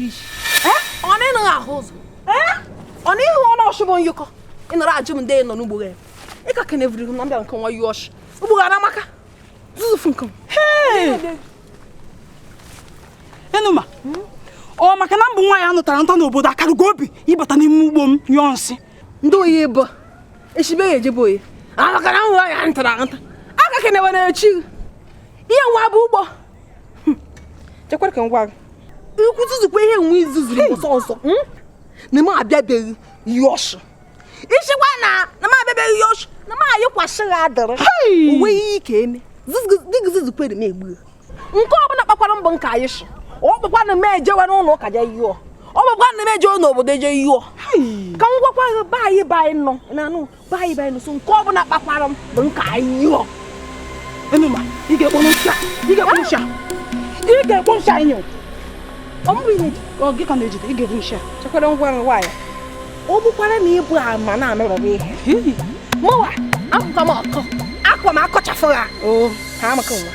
isi. Ọ na ịnụghị ahụ ụzọ. Ọ na ịhụ ọnụ ọchụ bụ nyụkọ. Ị nọrọ ajụ m ndị nọ n'ugbo gị. Ị ka keneviri m na mbịa nke nwa yọọ ọchị. Ugbo gị amaka. Zuzufu nke m. Enuma, ọ maka na mbụ nwaanyị a nụtara nta n'obodo akarụgo obi ịbata n'ime ugbo m nyụọ nsị. Ndị oyi bụ eshibe ya ejebe oyi. Amaka na nwa ya ntara nta. Aka kenewe na-echi. Ihe nwa bụ ugbo. Chekwara ka m gwa gị. Ikwu zuzukwa ihe nwe izuzuru ọsọ ọsọ. Na m abịabeghị yọọshị. Ichekwa na na m abịabeghị yọọshị na m ayịkwasị gị adịrị. Onwe ihe ike eme. Dịgị zuzukwere m egbu. Nke ọbụla kpakwara mbọ nke anyị shi. Ọ bụkwa na m ejewe n'ụlọ ụka je yụọ. Ọ bụkwa na m ejewe n'obodo eje yụọ. Ka m gwakwa gị be anyị be anyị nọ na anụ be anyị be anyị nọ so nke ọbụla kpakwara m bụ nke anyị yụọ. Enuma, ị ga-ekpo nsị a, ị ga-ekpo nsị a. Ị ga-ekpo nsị a inye. Ọ mbụ ihe Ọ gị ka na-ejide, ị ga-ebu nsị a. Chekwara ngwa nwaanyị. Ọ bụkwara na ịbụ ama na-anọrọ ihe. Mụwa, akwụkwa m ọkọ. Akwa m akọchafụ ha. Ha amaka nwa.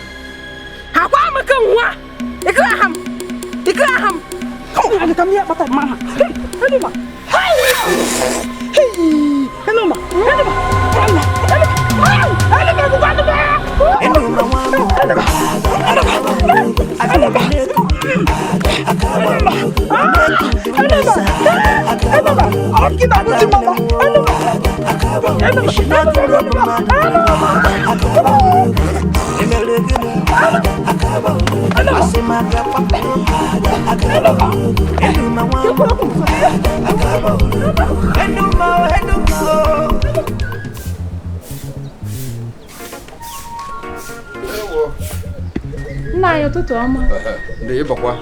Ha kwa amaka nwa. Ikiri aha m. Ikiri aha m. Aga ka m ihe kpata mma ha. Enuma! Enuma! Enuma! Enuma! Enuma! Enuma! Enuma nwa m. Enuma! Ọ gị na-abụzi mama! Enuma! Enuma, enuma. Nna anyị, ụtụtụ ọma. Ndị ịbakwa.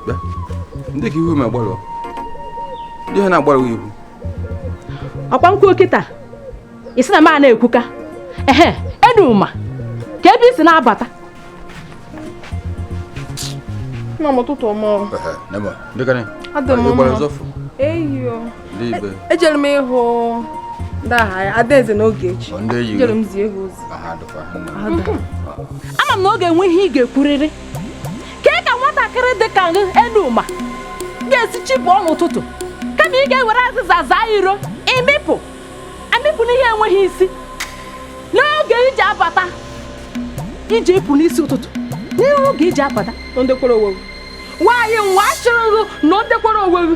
Bịa. Ndị ka ihu ma agbalụ. Ndị ha na-agbalụ ihu. Ọkwa nkwuo kịta ị sị na m a na-ekwuka ehe. Enuma, ka ebe i si na-abata. Nna m, ụtụtụ ọma. Ehe, nemo. Ndị ka ni? Adị m Ị gbara mma. zọfụ. Eyo. Ndị ibe. Ejere m ịhụ ndị agha ya Adaeze na Ogechi. Ọ ndị eyi. Ejere m zie ha ozi. Aha dịkwa. Ama m na ọ ga-enwe ihe ị ga-ekwurịrị. Kee ka nwatakịrị dị ka gị, Enuma, ga-esi chipụ n'ụtụtụ kama ị ga-ewere azịza zaa iro, ịmịpụ amịpụ n'ihe enweghị isi n'oge iji abata, iji ịpụ n'isi ụtụtụ n'ihu oge iji abata. Na ndekwara onwe gị. Nwaanyị nwa achịrịghị na ndekwara onwe gị.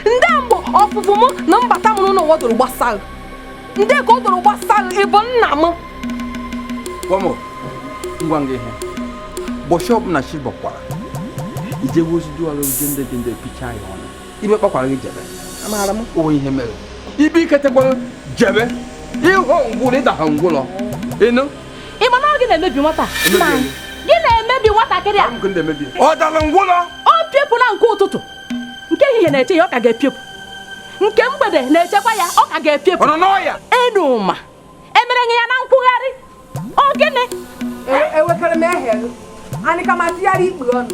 Ndị mgbe ọpụpụ m na mbata m n'ụlọ ụwa doro gbasara. Ndị ka o doro gbasara ịbụ nna m. Gwa m ngwa ngwa ihe. Bọchị ọbụla chi bọkwara. Ijebe ozi dualụ jende jende picha ya ọnụ. Ibe kpakwara gị jebe. Amaara m. O ihe mere. Ibe iketekwara jebe. Ịhụ ngwụlọ ịda ha ngwụlọ. Ịnụ? Ị ma na ọ gị na-emebi nwata a? Emebi Nna anyị, onye? Gị na-emebi nwatakịrị a. Nke ndị emebi. Ọ dara ngwụlọ. Ọ piepụla nke ụtụtụ, nke ehihie na-eche ya, ọ ka ga-epiepụ, nke mgbede na-echekwa ya, ọ ka ga-epiepụ. Ọ nọ n'ọya. Enuma, emere gị ya na nkwugharị, ọ gịnị? Ewekere m ehe gị. Anyị ka ma tụgharị ikpu ọnụ.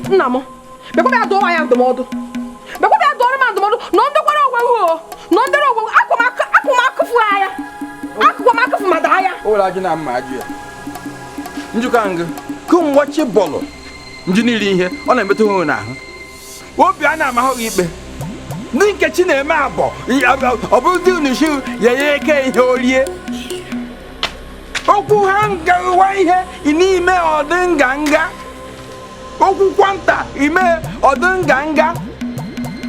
Nna m, bịakwa bịa dụọ ya ndụmọdụ. Bịakwa bịa dụọrọ m ndụmọdụ na ndekwara onwe gị o. Na ndere onwe gị akwa m akwa m akụfu ya. Akụkwa m akụfu ma daa ya. O were ajụ na mma ajụ ya. Njikọ ngụ kemgbe chi bọlụ nji niile ihe ọ na-emetụ ha n'ahụ. Obi a na-amahụ gị ikpe. Ndị nke chi na-eme abọ ọ bụrụ dị unu shi ya ya eke ihe orie. Okwu ha ngawa ihe n'ime ọdị nganga. Okwu kwanta ime ọdị nganga.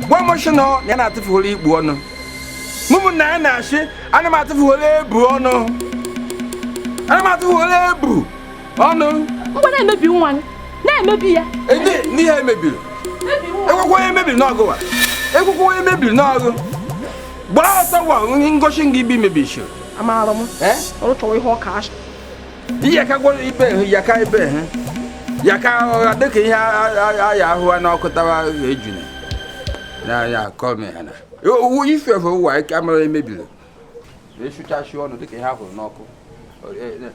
Gwa m sị na ya na-atụfughoro ikpu ọnụ. Mụmụ na ya na-asị ana m atụfughoro ebu ọnụ. Ana m atụfughoro ebu ọnụ. Ngwa, na-emebi nwa gị, na-emebi ya. Ndị n'ihe emebiri. Ekwekwe onye mebiri n'ọgụ wa. Ekwekwe onye mebiri n'ọgụ. Gbaa ọtọ gwa ngosi nga ibi mebisiri. Amaara m. Eh? Ọrụ chọwa ihe ọka ashị. Iyaka gwara ibe ha yaka ibe ha. Yaka ọgha dịka ihe aya ahụ n'ọkụ tawa ejune. Na ya akọ m ha na. Owu ife efe ụwa ike amara emebiri. Esụchasị ọnụ dịka ihe ahụrụ n'ọkụ.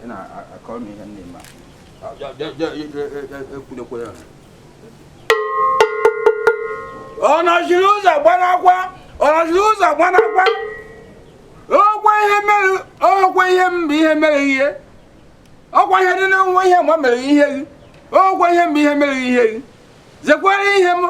Na akọ m ihe nne ma. Ekwudekwe ya. Ọ nọchiri ụzọ gbanakwa, ọ nọchiri ụzọ gbanakwa. Ọkwa ihe mere, ọkwa ihe mbụ ihe mere ihe. Ọkwa ihe dị n'onwe ihe ma mere ihe gị. Ọkwa ihe mbụ ihe mere ihe gị. Zekwara ihe m.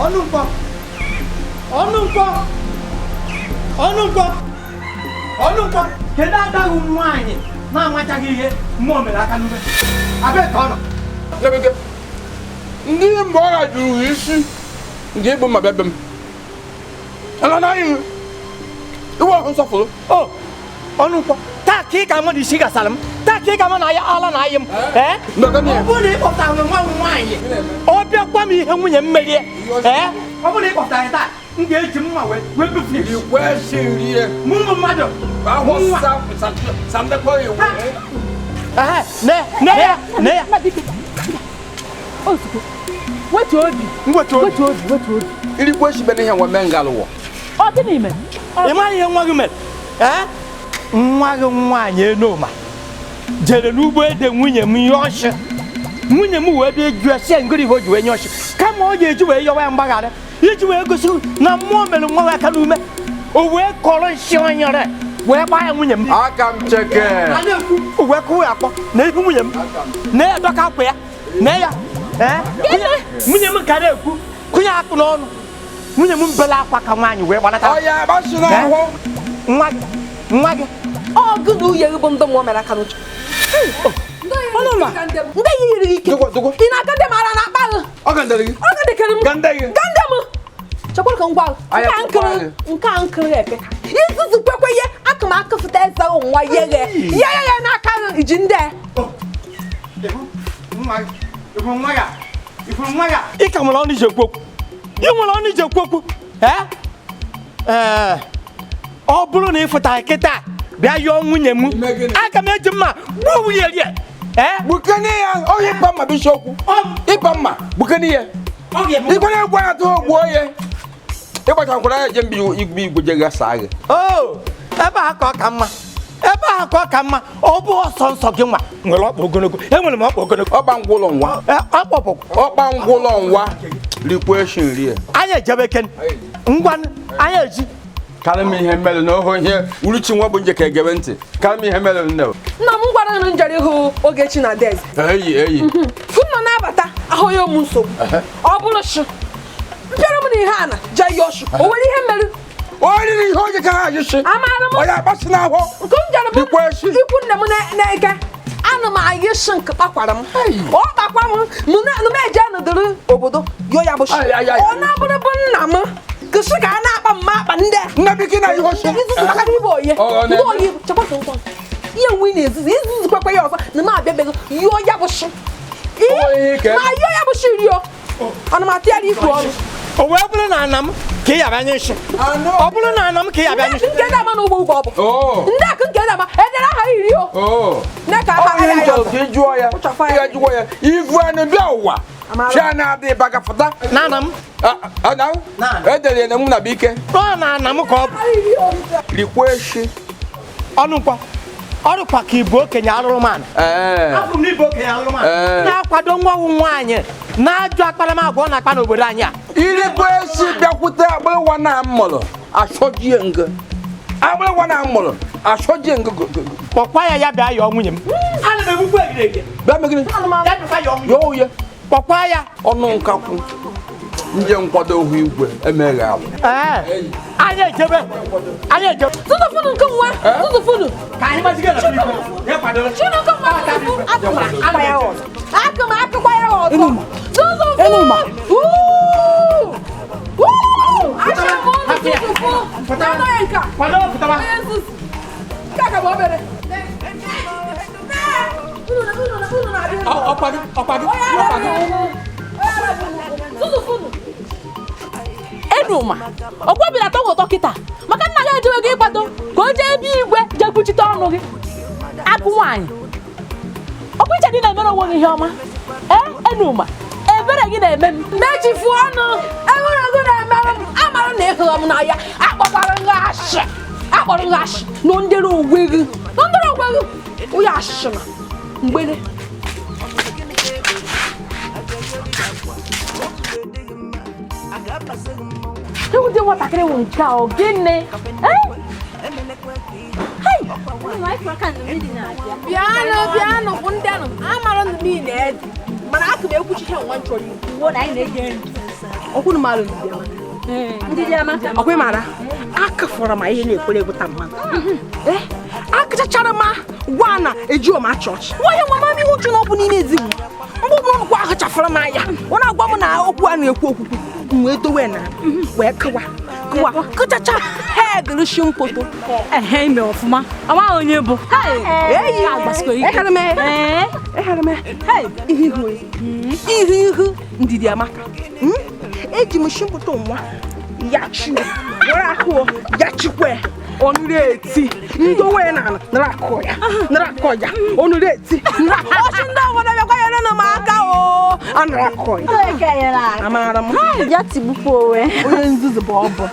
Ọnụ nkwọ, ọnụ nkwọ, ọnụ nkwọ, ọnụ nkwọ. Kedu adaghị nwaanyị na-amachaghị ihe mmụọ mere aka n'ume? Abịa ka ọ nọ. Lebeke. Ndị mgbe ọ jụrụ isi nke igbu mma bịa be m. Ala na anyị iwe ọhụ nsọfụrụ. O ọnụ nkwọ, taa ka ị ga-ama na isi gasara m, taa ka ị ga-ama na ya ala na ayị m. Ee, ọ bụrụ na ị kpọtara nwa m nwaanyị, ọ bịakwa m ihe nwunye m merie. Ee, ọ bụrụ na ị kpọtara ya taa, m ga-eji mma wee befu ya. Igwe rie. Mụ ụmụ mmadụ. Ahụ samdekọ iwu. Ee, ne ne ya, ne ya. Ozugbo wetu obi. Wetu obi. Wetu obi, wetu obi. Irikwe shi bene ihe nwa mee ngalụwọ. Ọ gịnị mere? Ị maghị ihe nwa gị mere? Ee, nwa gị nwaanyị Enoma jere n'ugbo ede nwunye m nye ọchị. Nwunye m wee bịa jụọ sị ngịrị ihe o ji wee nye ọchị, kama ọ ga-eji wee yọwa ya mgbaghara iji wee gosi na mmụọ mere nwa ya aka n'ume, o wee kọrọ nsị onyere wee gbaa ya nwunye m. Aka m cheke. O wee kụwa ya akpọ na ihu nwunye m, na ya dọka akwa ya, na ya. Ee, nwunye m ka na-ekwu kụnye akpụ n'ọnụ. Nwunye m bela akwa ka nwaanyị wee gbanata. Ọya agbasi n'ahụ. Nwa gị, nwa gị. Ọ gụ na uye gị bụ ndị mmụọ mere aka n'uche. Ọnụma. Ndị yiri ike. Ị na-aga ndị mara na akpa gị. Ọ gandere gị. Ọ gandekere m. Gande gị. Gande m. Chekwara ka m gwa gị. Nke a nkiri epeka. Izuzu kwekwe ihe aka m akụfụta eze nwa yeghe. Yeghe ya n'aka gị iji ndị. Ị ka nwere ọnụ iji ekwu okwu. Ị nwere ọnụ iji ekwu okwu. Ee, ọ bụrụ na ị fụtara kịta bịa yọọ nwunye m, aga m eji mma gbuo nwunye rie. Ee, Gbukene ya, ọ ịkpa mma bụ isiokwu. Ịkpa mma, gbukene ya. Ikwere egwu ya tụọ gbuo ya. Ịgbachakwara ya je mbi igwe igwe je gasa gị. O, ebe a ka ọ ka mma. Ebe a ka ọ ka mma. Ọ bụ ọsọ nsọ gị nwa nwere ọkpa ogologo. Enwere m ọkpa ogologo. Ọkpa ngwụlọ nwa. Ọkpọpụ. Ọkpa ngwụlọ nwa. Rikwa eshi nri ya. Anyị ejebe ken. Ngwa anyị eji. Karị m ihe mere na ohu ihe uruchi nwa bụ nje ka egebe ntị. Karị m ihe mere nne. Nna m gwara na njere ịhụ Ogechi na Adaeze. Eyi eyi. Nna na-abata ahụ ya ụmụ nsogbu. Ọ bụrụ shi mpịara m na ihe a na jee ya ọsụ. O nwere ihe mere? O riri ihe oge ka ha ajụsị. Amaara m. Onye akpasị n'ahụ. Nke m jere bụ ikwu nne m na-eke. Ana m ayị shi nke kpakwara m. Ọ kpakwa m m eje nọdụrụ obodo yo ya bụ shi. Ọ na-abụrụ bụ nna m. Kụsị ka a na-akpa mma akpa ndị. Nna biki na ihe oshi. Izuzu maka na ibe oye. Ndị oyi chekwa ka nkwa. Ihe nwe na-ezuzu izuzu kwekwe ya ọzọ na m abịabeghị yọọ ya bụ shi. Ma yọọ ya bụ shi rio. Ana m atịgharị ikwu ọnụ. O wee bụrụ na ana m ka ị yaba anya nshi. Ọ bụrụ na ana m ka ị yaba anya nshi. Ndị nke na-ama n'ugbo ugbo ọ bụ. Ndị akụ nke na-ama edere aha iri o. Nne ka aha ya ya. Ka ị jụọ ya. Ị ga-ajụkwa ya. Ivu anụ bịa ụwa. Chi na-adị bagafụta. Na ana m. Edere ya na mụ na bike. Ọ na ana m ka ọ bụ. Rikwa eshi. Ọnụ nkwọ. Ọrụkwa ka ịbụ okenye arụrụmanụ. Abụ m n'ịbụ okenye arụrụmanụ. Na-akwado nwa nwaanyị na-ajụ akparamagwa ọ na-akpa n'obodo anyị a. Irikwa eshi bịakwute agbịrịwa na mụrụ achọjie ngo. Agbịrịwa na mụrụ achọjie ngo. Kpọkwa ya ya bịa yọọ nwunye m. Ana m egbukwa egirege. Bịa megide. Ya bịakwa yọọ nwunye. Yọọ ya. Kpọkwa ya. Ọnụ nkakwụ. Nje nkwado ohu igwe emeghe alụ. Anyị ejebe. Anyị ejebe. Tụtụfụnụ nke nwa. Tụtụfụnụ. Ka anyị maziga na igwe. Ya kwadoro. Chineke nwa tụtụfụ. Akụ m akpa ya ọzọ. Akụ m akụkwa ya ọzọ. Tụtụfụ. Enuma. Achọrọ m ọnụ tụtụfụ. Anọ ya nke a. Kwado pụtaba. Onye nzuzu. Nke a ka bụ obere. Ọkwado ọkwado ọkwado. Tụtụfụnụ. Enuma, ọkwa bi na-atọ gị ụtọ kịta maka nna gị ejewe gị ịkwado ka o jee ebe igwe jee kwuchite ọnụ gị. Agụ nwaanyị, ọkwa iche dị na-emere onwe gị ihe ọma. Ee, Enuma, ebere gị na-eme m. Mechifu ọnụ, enwere ego na-emere m, amara na ịhụrụ m n'anya, akpọkwara m gị asị. Akpọrọ gị ashị na ndere onwe gị. Na ndere onwe gị. Onye ashị na mgbere. Ndị nwatakịrị wụ nke a ọ gịnị? Bịanụ bịanụ bụ ndị anụ amara ndụ niile ede mana aka m ekwuchi ihe nwa nchọrọ ikwu. Ọkwụnụ mara ndị ama. Ọkwa mara akafọrọ ma ihe na-ekwere egwuta mmadụ. Akachachara ma gwa na ejiọ ma chọọchị. Nwa ihe nwa mama ihu uchu na ọ bụ n'ime ezigbo. Mgbe ọbụla ọnụkwa ahụ chafara m anya, ọ na-agwa m na okwu a na-ekwu okwukwu m wee dowe na wee kụwa kụwa kụchacha hedịrị mkpoto. Ehe ime ọfụma. Amaghị onye bụ. Eyi ihu ihu ndidi amaka. Eji m shimpoto nwa ya chi were akụ ya chikwe ọnụrụ eti ndị owe na nara akụ ya nara akụ ya ọnụrụ eti ọchị ndị obodo bịakwa nyere m aka o anara akụ ya amara m ya tigbukwa onwe onye nzuzu bụ ọ bụ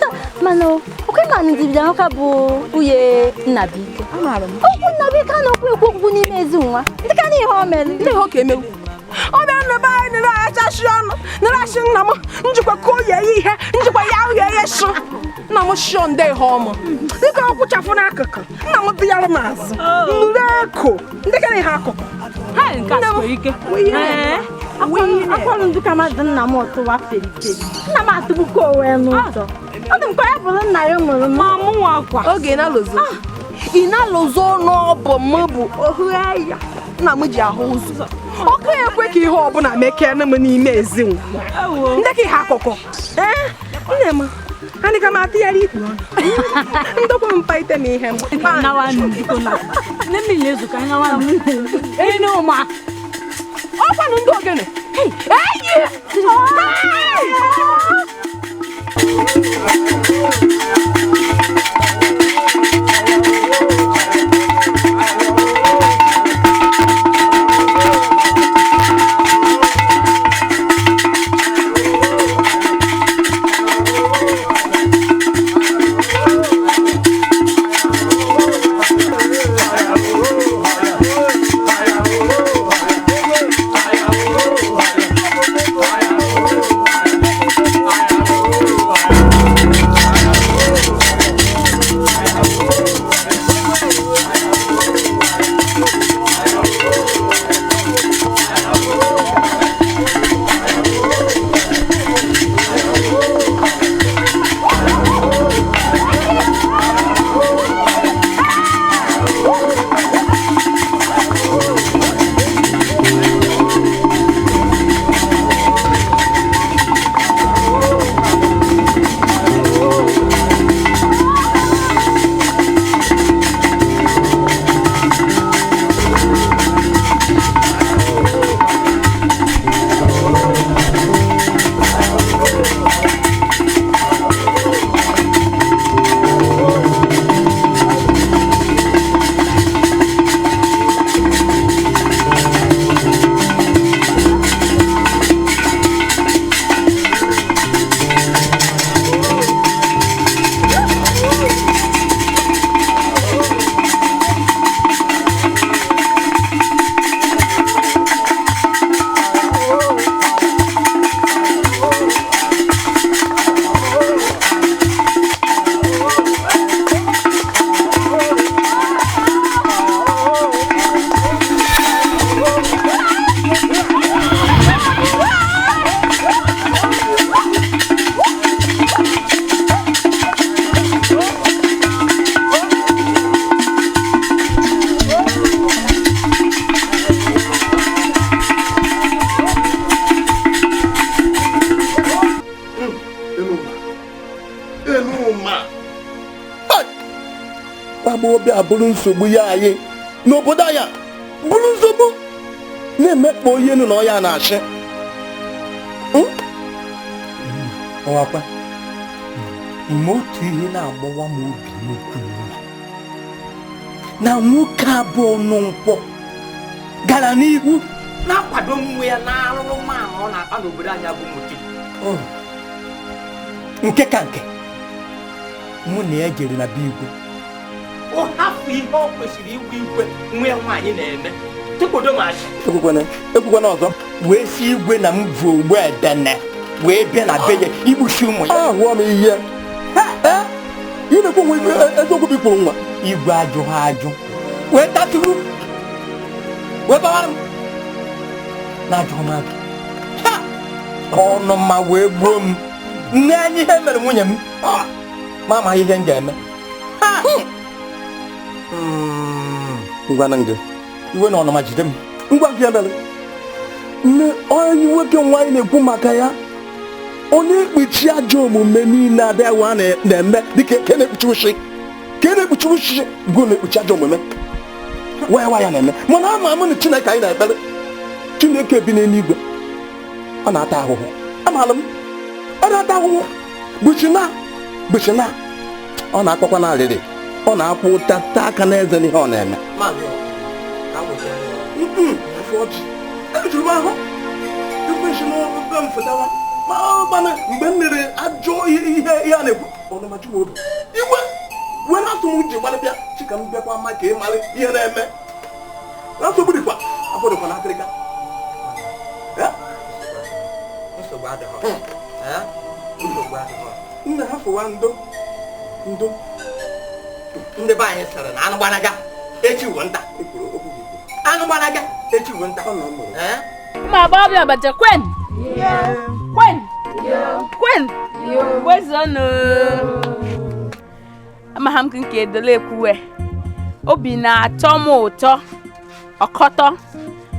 mana okwe ma ndidi amaka bụ nwunye Nnabuike. Amara m okwu Nnabuike a na-okwu ekwu okwukwu n'ime ezi nwa ndị ka na ihe o mere ndị ihe ọ ka emewu ọ bịara na be anyị nere achachi ọnụ nere achị nna m njikwa ka o yie ihe njikwa ya ahụ ya sụ nna m shio nde ihe ọmụ dịka ọ kwụchafụ n'akụkụ nna m dịyara m azụ nụrụ eko ndị ka ihe akụkụ akwarụ ndụ ka mmadụ nna m ọtụwa feriferi nna m atụgbukwa onwe n'ụzọ ọ dị m ka ya bụrụ nna ya mụrụ m oge ị na-alụzo n'ọbụ m bụ ohu ya nna m ji ahụ ụzọ ọkụ ekwe ka ihe ọbụla mekee m n'ime ezi nwa ndị ka ihe akụkụ ee nne m anyị ka m atụgharị ikpu ọnụ ndokwa m mkpa ite m ihe m ọkwanụ ndị ogene eyi. Agbọghọbịa bụrụ nsogbu ya anyị n'obodo anyị bụrụ nsogbu na-emekpa onye enu na ọya na-achị. Ọwakwa ime otu ihe na-agbawa m obi n'okwu na nwoke abụọ nkwọ gara n'ihu na-akwado nwe ya na arụrụmanụ ọ na-akpa n'obodo anyị bụ Motiri. Nke ka nke mụ na ya jere na be igwe Ọ hapụ ihe ọ kwesịrị igwe igwe nwa ya nwaanyị na-eme. Tụkpodo m asị. Ekwukwana, ekwukwana ọzọ. Wee si igwe na m bụ ogbu edene wee bịa na be ya igbuchi ụmụ ya. Ahụọ m ihe. Ị na-ekwu nwa igwe eziokwu bụ ikwuru nwa. Igwe ajụghị ajụ. Wee tatụrụ. Wee bawara m. Na-ajụghị m ajụ. Ha! Ọnụma wee gbuo m. Nne anyị ihe mere nwunye m. Ma amaghị ihe m ga-eme. Ngwa na nge. Iwe na ọnụma jide m. Ngwa nke ya mere. Nne onye nwoke nwaanyị na-ekwu maka ya. Onye ekpuchi ajọ omume niile adịghị a na-eme dịka ka na-ekpuchi ushi. Ka na-ekpuchi ushi bụ na-ekpuchi ajọ omume. Wee wa ya na-eme. Mana ama m na Chineke anyị na-ekpere. Chineke bi n'eluigwe. Ọ na-ata ahụhụ. Amaala m. Ọ na-ata ahụhụ. Bụchina. Bụchina. Ọ na-akpakwa n'arịrị. Ọ na-akwụ ụta taa aka n'eze n'ihe ọ na-eme. Ejuru m ahụ. Ekwesị n'obe m fụtawa. Ma mana mgbe m mere ajọ ihe ihe a na-ekwu ọnụma ju m obi. Iwe wee na-atụ m ji gbalị bịa chika m bịakwa ma ka ị mara ihe na-eme. Na nsogbu dịkwa afọ dịkwa n'akịrịka. Nsogbu adịghị. Nsogbu adịghị. Nna ha fụwa ndo ndo. Ndị be anyị sịrị na anụ gbanaga echi wụ nta. Anụ gbanaga echi wụ nta. Ụmụ agbọghọbịa Ọgbaja kwen! Kwen! Kwen! Kwezonu! Amaghị m nke edole ekwuwe. Obi na-atọ m ụtọ ọkọtọ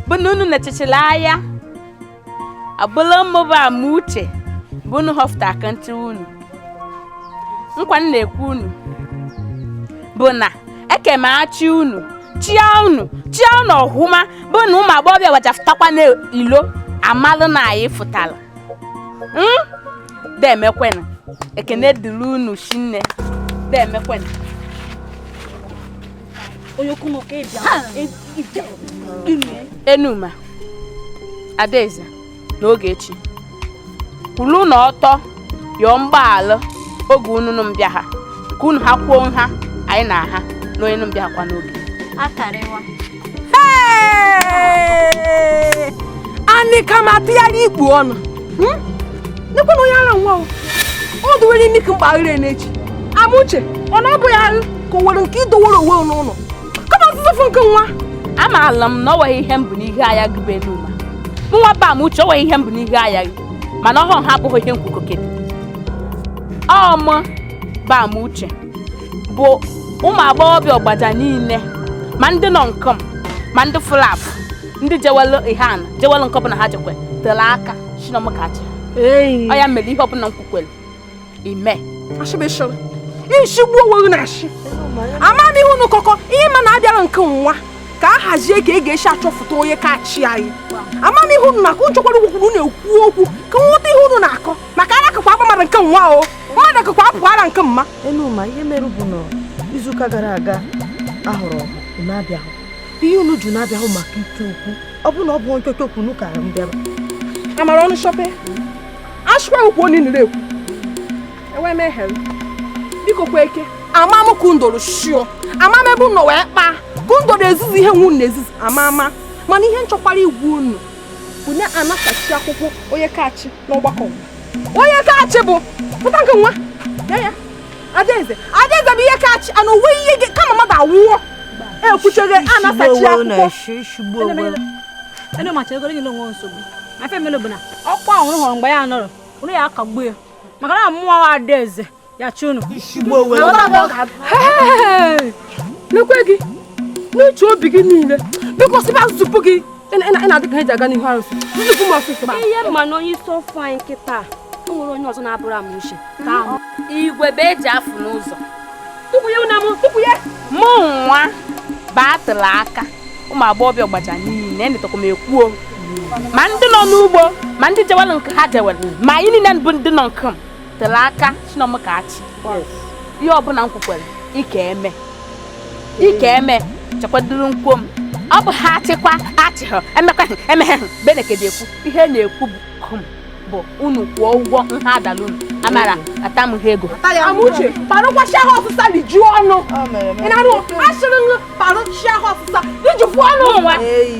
bụ na unu nechechila anya abụla mmụba ama uche bụ unu họfụta akantị unu. Nkwa m na-ekwu unu bụ na eke m achị unu chia unu chia unu ọhụma bụ na ụmụ agbọghọbịa wachafụtakwa n'ilo amalụ na anyị fụtara. Demekwenụ ekene dịrị unu shinne demekwenụ. Enuma Adaeze na Ogechi kwulu na ọtọ yọọ mgbaghalụ oge unu mbịa ha ka unu ha kwuo nha anyị na ha na onye mbịa kwa n'oge. Anyị ka ma tụgharị ikpu ọnụ. Nekwa na onye ara nwa o. Ọ dowere imi ka mkpaghere n'echi. Amuche, ọ na ọ bụ ya ahụ ka o nwere nke idowere onwe n'ụlọ. Kama nzuzu nke nwa. Amaala m na ọ nweghị ihe mbụ n'ihe anya gị bụ Enuma. Mụ nwa bụ Amuche, o nweghị ihe mbụ n'ihe anya gị. Mana ọhụụ ha abụghị ihe nkwukokere. Ọ mụ bụ Amuche bụ ụmụ agbọghọbịa Ọgbaja niile ma ndị nọ nkọm ma ndị fụlapụ ndị jewelu ihe ana jewelu nke ọbụla ha jekwe tere aka chinomkachi. Ọ ya mere ihe ọbụla m kwukwere ime. Ashịbịshịrị. Ishigbu onwe gị na-ashị. Ama m ihe unu kọkọ ihe ma na-abịara nke nwa ka a hazie ka e ga-esi achọfụta onye ka achị anyị. Ama m ihe unu na-akọ nchekwara ugwu na-ekwu okwu ka nghọta ihe unu na-akọ maka ara akakwa agba mmadụ nke nwa o mmadụ akakwa apụ ara nke mma. Enuma, ihe mere bụ na izuụka gara aga ahụrụ unu abịahụ. Ihe unu ju na-abịahụ maka ite okwu. Ọ bụ na ọ bụ nchocho okwu unu kara m bịara. Amara ọnụ shọpe. Ashịkwa ukwu onye nụrụ ekwu. Enwe m ehere. Biko kwa eke. Ama m ka ndoro shio. Ama m ebe unu wee kpaa. Ka ndoro ezizi ihe nwu na ezizi ama ama. Mana ihe nchọkwara igwe unu bụ na anasachi akwụkwọ onye kachi n'ọgbakọ. Onye kachi bụ pụta nke nwa. Ya ya. Adaeze, Adaeze bụ ihe kachi ana onwe ihe gị kama mmadụ awụọ. Ekwuchere anasachi akwụkwọ. Enuma chegoro nyere onwe nsogbu. Afe mere bụ na ọkwa ahụ hụrụ mgbe ya nọrọ, unu ya akagbuo ya. Maka na mmụọ Adaeze ya chi unu. Lekwe gị n'uche obi gị niile biko sịba nzupụ gị ị na-adị ka ha ji aga n'ihu arụsị nzupụ m ọsịsọ. Ihe mma na onye isi ofu anyị nkịta o nwere onye ọzọ na-abụrụ Amuche. Igwe bụ eji afụ n'ụzọ. Tupu ya una m tupu ya. Mụ nwa batụrụ aka ụmụ agbọghọbịa Ọgbaja niile enetọkwa m ekwuo ma ndị nọ n'ugbo ma ndị jewelu nke ha jewelu ma anyị niile bụ ndị nọ nke m tere aka chinomkachi. Ihe ọbụla m kwukwere ike eme ike eme chekwaduru nkwuo m. Ọ bụ ha achịkwa achịghọ emekwa emeghe benekede ekwu ihe na-ekwu bụ kum Bụ unu kwụọ ụgwọ nha adala unu. Amara, ata m ha ego. Amuche, parụkwasị ahụ ọsịsa liju ọnụ. Ị na-arụ asịrị m parụchi ahụ ọsịsa lijupụ ọnụ nwa.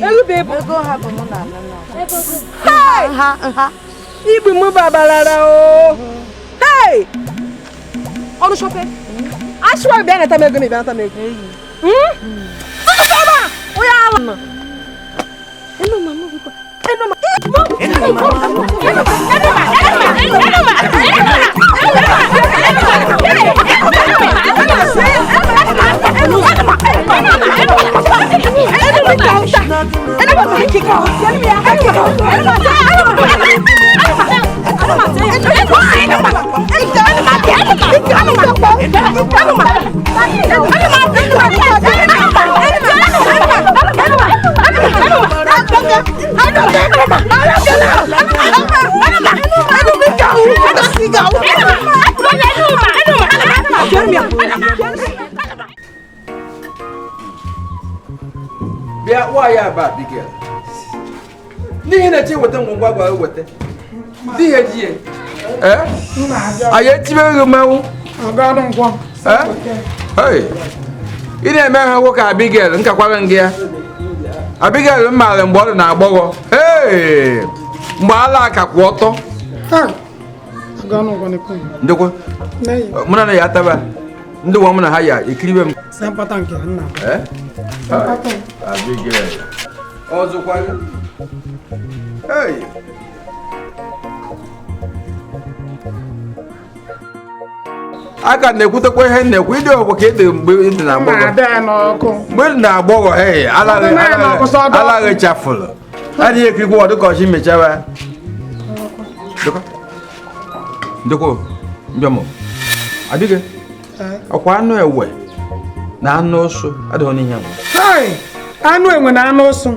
Erube ebu. Ego ha bụ mụ na ana. Hey! Igbu m babalara o. Hey! Ọnụ shọpe. Asịwa bịa nata m ego na ịbịa nata m ego. Tụtụ ebe a! Onye ala. Enuma m bụkwa. Enuma. Bịa nwaanyị aba Abigail n'ihi na chi weta ngwongwo agwa weta n'ihi eji ya anyị etibe gị mmanwụ ị na-eme ha nwoke Abigail nkakwara gị ya Abigail m maara mgbe ọ dị na agbọghọ mgbe ala aka kwụ ọtọ ndekwa mụ na ya ataba ndị nwa m na ha ya ekiribe m Abigail ọzọkwa hey aka na-ekwutekwa ihe na-ekwu ịdị ọgwụ ka ịdị mgbe ịdị na agbọghọ mgbe ịdị na agbọghọ hey alaghị chafụlụ adịghị ekirikwa ọdụ ka ọchị mechawa ndekwa mbịamụ adịghị ọkwa anụ ewe na anụ ụsụ adịghị n'ihe ahụ anụ enwe na anụ ụsụ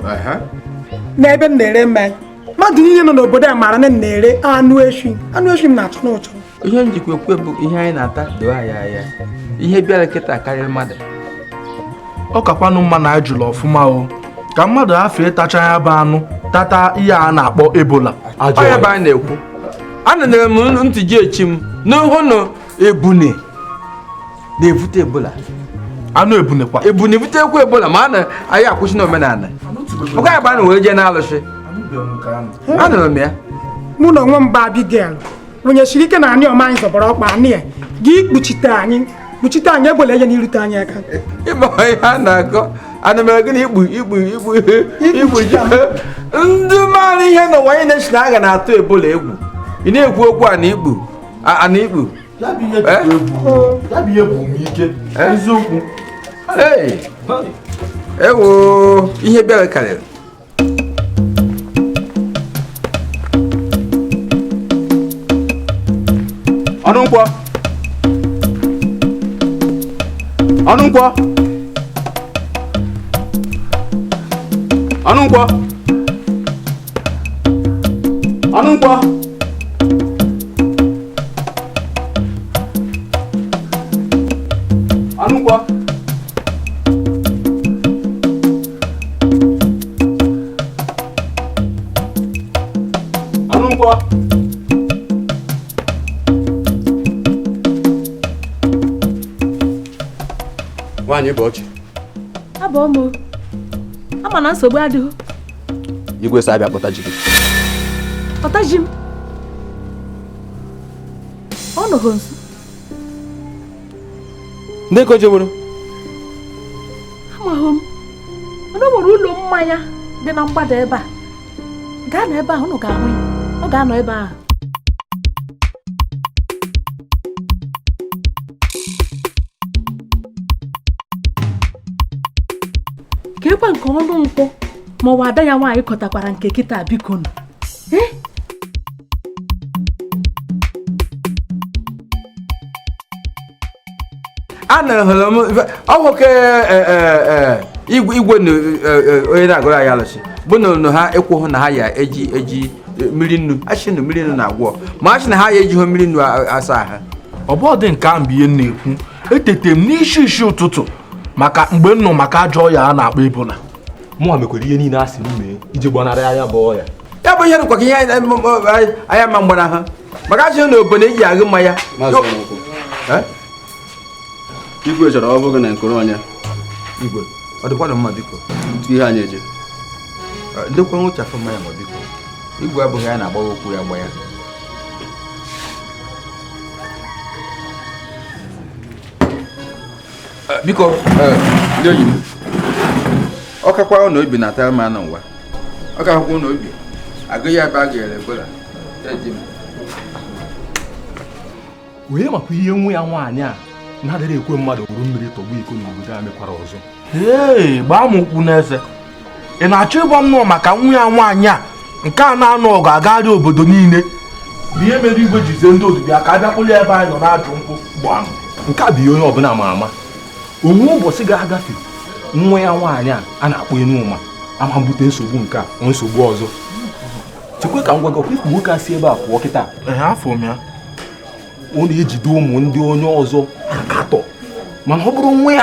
n'ebe m na-ere mmanya mmadụ niile nọ n'obodo a maara na m na-ere anụ efi anụ efi m na-atụ n'ụtọ ihe njikwa ekwe bụ ihe anyị na-ata doo anyị anya ihe bịara kịta karịrị mmadụ ọ kakwanụ mma na ajụlụ ọfụma o ka mmadụ afọ ịtacha ya bụ anụ tata ihe a na-akpọ ebola onye bụ anyị na-ekwu anụnere m ntị ji echi m n'hụ na ebune na-ebute ebola anụ ebune kwa ebune butekwa ebola ma a na anyị akwụsị n'omenala ọkwa ya bụ a na were jee na-alụsị anụrụ m ya mụ na onwe m bụ Abigail onye siri ike na anị ọma anyị zọbara ọkpa anị ya gị kpuchite anyị kpuchite anyị ebola enye n'irute anyị aka ịma ihe a na-akọ ana mere gịnị ikpu ikpu ikpu ikpu ndị maara ihe n'ụwa anyị na-esi na aga na-atụ ebola egwu ị na-ekwu okwu a na ikpu ana ikpu ya bụ ihe bụ m ike eziokwu ewo ihe bịara karịrị ọnụ nkwọ ọnụ nkwọ ọnụ nkwọ ọnụ nkwọ ọnụ nkwọ ọnụ nkwọ nwaanyị bụ ọchị abụ m ama na nsogbu adịghị igwe sị abịa kpọta ji gị kpọta ji m ọ nọghị nso ndị ka o jeworo amaghị m mana o nwere ụlọ mmanya dị na mgbada ebe a gaa na ebe ahụ unu ga-ahụ ya ọ ga-anọ ebe ahụ ka ekwe nke ọnụ nkwụ ma ọ bụ ada ya nwaanyị kọtakwara nke kịta biko nụ ana hụrụ m ọgwụ ke igwe na onye na-agụrụ anyị alụsị bụ na ha ekwughị na ha ya eji eji mmiri nnu achị na mmiri nnu na-agwọ ma achị na ha ya ejighị mmiri nnu asa ahụ ọ bụ dị nke ahụ bụ ihe m na-ekwu etete m n'isi isi ụtụtụ maka mgbe m nọ maka ajọ ọya a na-akpọ ebola mụnwa mekwara ihe niile a sị m mee iji gbanarị anya bụ ọya Ya bụ ihe dịkwa ka ihe anyị ama mgbana ha maka achị na obodo eji aghụ mmanya. Igwe chọrọ ọ bụghị na nkoro onye. Igwe, ọ dịkwanụ mma biko. Ihe anyị eje. Ndekwa nwụchafụ mmanya ma biko. Igwe abụghị ya na-agba okwu ya gba ya. Biko, ndị enyi m, ọ kakwa na obi na-atara m anụ ụwa. Ọ kakwa na obi agụghị ebe a ga-ere ebola. Onye makwa ihe nwa ya nwaanyị a na-adịrị ekwe mmadụ wuru mmiri tọgbu iko n'obodo a mekwara ọzọ. Ee, gbaa m ụkwụ n'eze. Ị na-achọ ịgwa m nọọ maka nwa ya nwaanyị a nke a na-anụ ọgụ agagharị obodo niile bụ ihe mere igwe jizie ndị odibịa ka abịa kpụrụ ebe anyị nọ na-ajụ nkwụ gbam. Nke a bụ ihe onye ọbụla ma ama. Onwe ụbọchị ga-agafe nwa ya nwaanyị a na-akpọ Enuma ama mbute nsogbu nke a nsogbu ọzọ. Chekwe ka m gwa gị ọkwa ifu nwoke a si ebe a pụọ kịta. Afọ m ya. Ọ na-ejide ụmụ ndị onye ọzọ akatọ mana ọ bụrụ nwa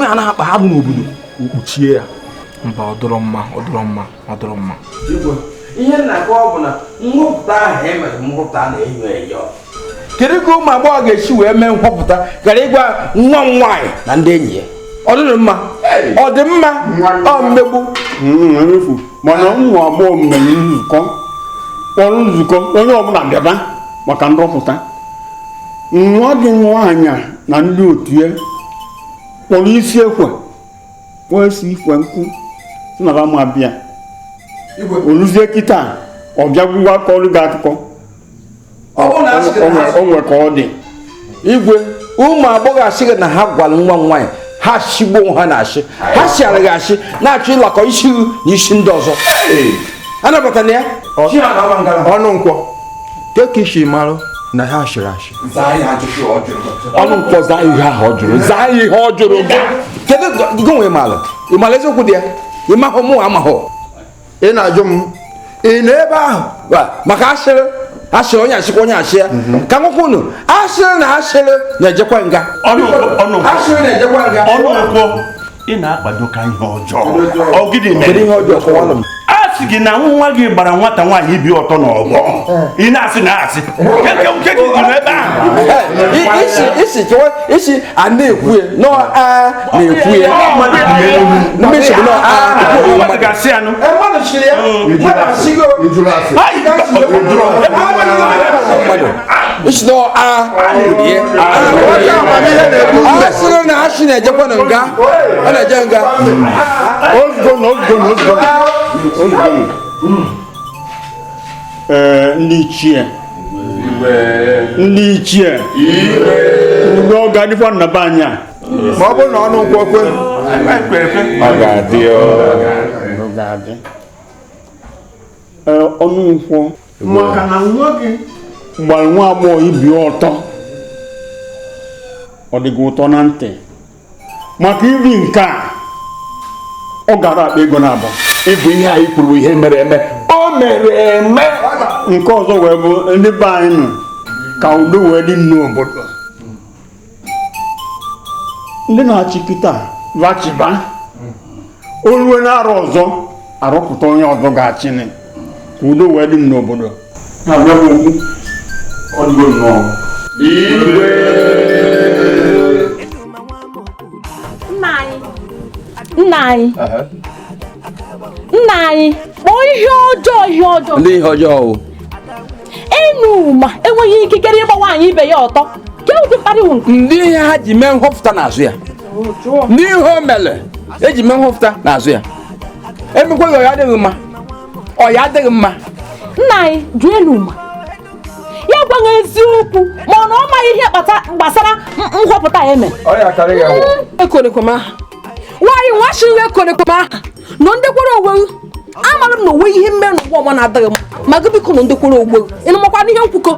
ya na-akpa arụ n'obodo o kpuchie ya. Mba, ọ dọrọ mma, ọ dọrọ mma, ọ dọrọ mma. Ihe na-akọ ọ bụ na nhọpụta ahụ e mere nhọpụta na-enyo enyo. Kedu ka ụmụ agbọghọ ga-esi wee mee nhọpụta gara ịgwa nwa m nwaanyị na ndị enyi ya? Ọ dịrị mma? Ọ dị mma? Ọ mmegbu? Mana ụmụ agbọghọ mere nzukọ kpọrọ nzukọ onye ọbụla bịaba maka nrọpụta. Nwa gị nwaanyị na ndị otu ya kpọrọ isi ekwe kpọọ isi ikwe nkụ nara ma bịa oluzie kịta ọ bịagwụwa kọrọ gị akụkọ o nwe ka ọ dị. Igwe, ụmụ agbọghọ asịghị na ha gwara nwa m nwaanyị ha shigbuo ha na-ashị ha shịara gị ashị na-achọ ịlakọ isi na isi ndị ọzọ. Anabatana ya. Ọnụ nkwọ ka isi marụ na ha shịrị ashị. Ọnụ nkwọ zaa ihe ahụ ọ jụrụ. Zaa ihe ọ jụrụ gị. Kedu gị nwe maara? Ị maara eziokwu dị ya? Ị mahụ mụ amahụ. Ị na-ajụ m ị nọ ebe ahụ maka ashịrị ashịrị onye ashịkwa onye ashị ya ka nwekwa unu ashịrị na ashịrị na-ejekwa nga. Ashịrị na-ejekwa nga. Ọnụ nkwọ ị na-akwado ka ihe ọjọọ. Ọ gịnị mere? Kedu ihe ọjọọ kọwalụ m? A sị gị na nwa gị gbara nwata nwaanyị ibi ọtọ n'ọgbọ. Ị na-asị na asị. Nke gị nọ ebe ahụ. Isi chewe isi a na-ekwu ya nọ a na-ekwu ya. Mmesi bụ nọ a mmadụ ga-asị anụ. Mmadụ chịrị ya. Mmadụ asịgo. Mmadụ. Isi nọ a na-ekwu ya. A sịrị na asị na-ejekwa na nga. Ọ na-eje nga. Ozugbo. Ee, ndị ichie ndị ichie udo ọ ga-adịkwa na be anyị a ma ọ bụrụ na ọnụ nkwọ kwe ọ ga-adị. Ọnụ nkwọ maka na nwa gị gbara nwa agbọghọ ibi ọtọ ọ dịghị ụtọ na ntị maka iri nke a ọ gara akpa ego na-abụ. Ịbụ ihe anyị kwuru ihe mere eme o mere eme. Nke ọzọ wee bụ ndị be anyị nọ ka udo wee dị n'obodo. Ndị na-achị kịta vachiba olue na-arụ ọzọ arụpụta onye ọzọ ga-achịnị ka udo wee dị n'obodo. Nna anyị nna anyị kpọọ ihe ọjọọ ihe ọjọọ. Ndị ihe ọjọọ o. Enuma enweghị ikikere ịgba nwaanyị ibe ya ọtọ. Ke ụdị mkparị wụ nke. Ndị ihe ha ji mee nhọpụta n'azụ ya. Ndị ihe o mere eji mee nhọpụta n'azụ ya. Emekwa ya ọ ya adịghị mma. Ọ ya adịghị mma. Nna anyị jụọ Enuma. Ya gwaghị eziokwu ma ọ na ọ maghị ihe gbasara nhọpụta ya eme. Ọ ya karịa ya wụ. Ekonekwem aha. Nwaanyị nwa shiri ekonekwem aha. Nọ ndekwara onwe amara m na onwe ihe mmere n'ụwa ọma na-adịghị m ma gị biko nọ ndekwara onwe ị nụmakwa n'ihe nkwukọ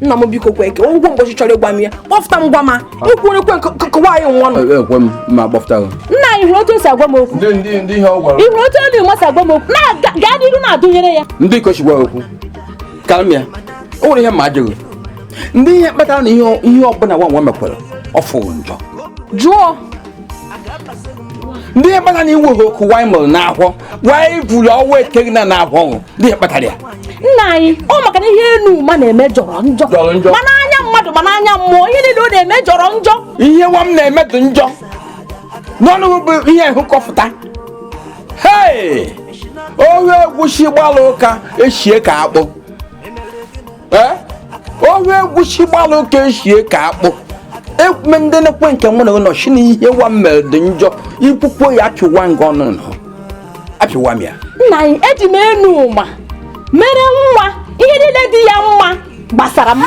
nna m biko kwe eke ụgwọ mgbochi chọrọ ịgwa m ya kpọfụta m gwa ma ikwurekwe nke nwaanyị nwa nọ. Ekwe m ma kpọfụta gị. Nna anyị hụrụ otu o si agwa m okwu. Ndị ihe ọ gwara. Ị hụrụ otu Enuma si agwa m okwu na-gaa n'ihu na-adụnyere ya. Ndị iko chigwa okwu karịa ya o nwere ihe ma ajụghị ndị ihe kpatara na ihe ọbụla nwa nwa mekwara ọ fụrụ njọ. Jụọ Ndị ihe kpatara na iwe ha okwu wanyị mụrụ n'akwọ wanyị vụrụ ọnwa eteghị na n'akwọ ndị ihe kpatara ya. Nna anyị, ọ maka na ihe Enuma na-eme jọrọ njọ. Ma n'anya mmadụ ma n'anya mmụọ, ihe niile ọ na-eme jọrọ njọ. Ihe nwa m na-eme dị njọ. N'ọnụ bụ ihe hụkọfụta. Hei! Ohu egwusi gbara ụka eshie ka akpụ. Ohu egwusi gbara ụka eshie ka akpụ. Ekwume ndị na-ekwe nke mụ na ụlọ si na ihe nwa m mere dị njọ ikwukwo ya apịwa nga ọnụ nọ. Apịwa m ya. Nna anyị, eji m Enuma mere nwa ihe niile dị ya mma gbasara m.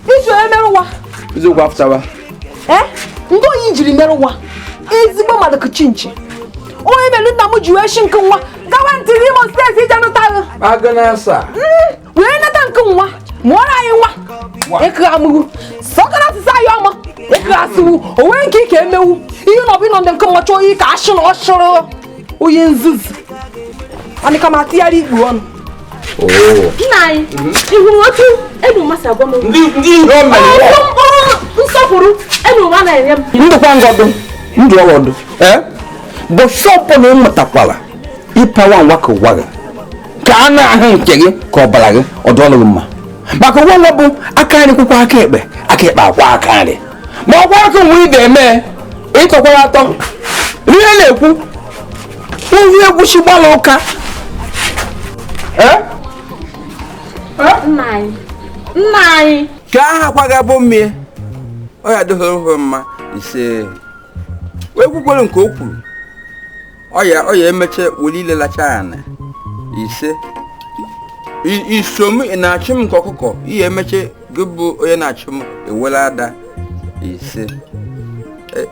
Iji onye mere nwa? Eziokwu afụtawa. Ndị oyi jiri mere nwa ezigbo mmadụ kichinchi. Onye mere nna m ji wee shi nke nwa gawa ntiri Imo steeti ije nụta gị. Wee nata nke nwa mụọrọ anyị nwa. Ịkụ amụgụ sọkara asịsị anyị ọma ịkụ asịwụ onwe nke ike emewu ihe na ọbụ ịnọ ndị nke mma chọọ iyi ka ashị na ọshụrụ onye nzuzu. Anịka m atịgharị ikpu ọnụ. Nna anyị, ị hụrụ otu Enuma si agwa m okwu? Ndị ihe o mere Otu mkpụrụ nsọpụrụ Enuma na-enye m. Ndụkwa ngọdụ, ndụ ọwọdụ. Bụ shọpụ na ị mụtakwara ịpawa nwa ka ụwa gị ka a na-ahụ nke gị ka ọbara gị ọ dụọlụ gị mma. Maka ụwa nwa bụ aka nri kwụkwa aka ekpe, aka ekpe akwa aka nri. Ma ọkwa aka nwe ị ga-eme ịtọkwara atọ. Ihe na-ekwu ohu egwusi gbara ụka. Nna anyị, nna anyị. Ka aha kwaga bụ mmie ọ ya adịghị mma ise wee kwukwere nke o kwuru ọ ya emeche were ile lacha ana ise iso m ị na-achụ m nke ọkụkọ ihe emeche gị bụ onye na-achụ m ewere ada ise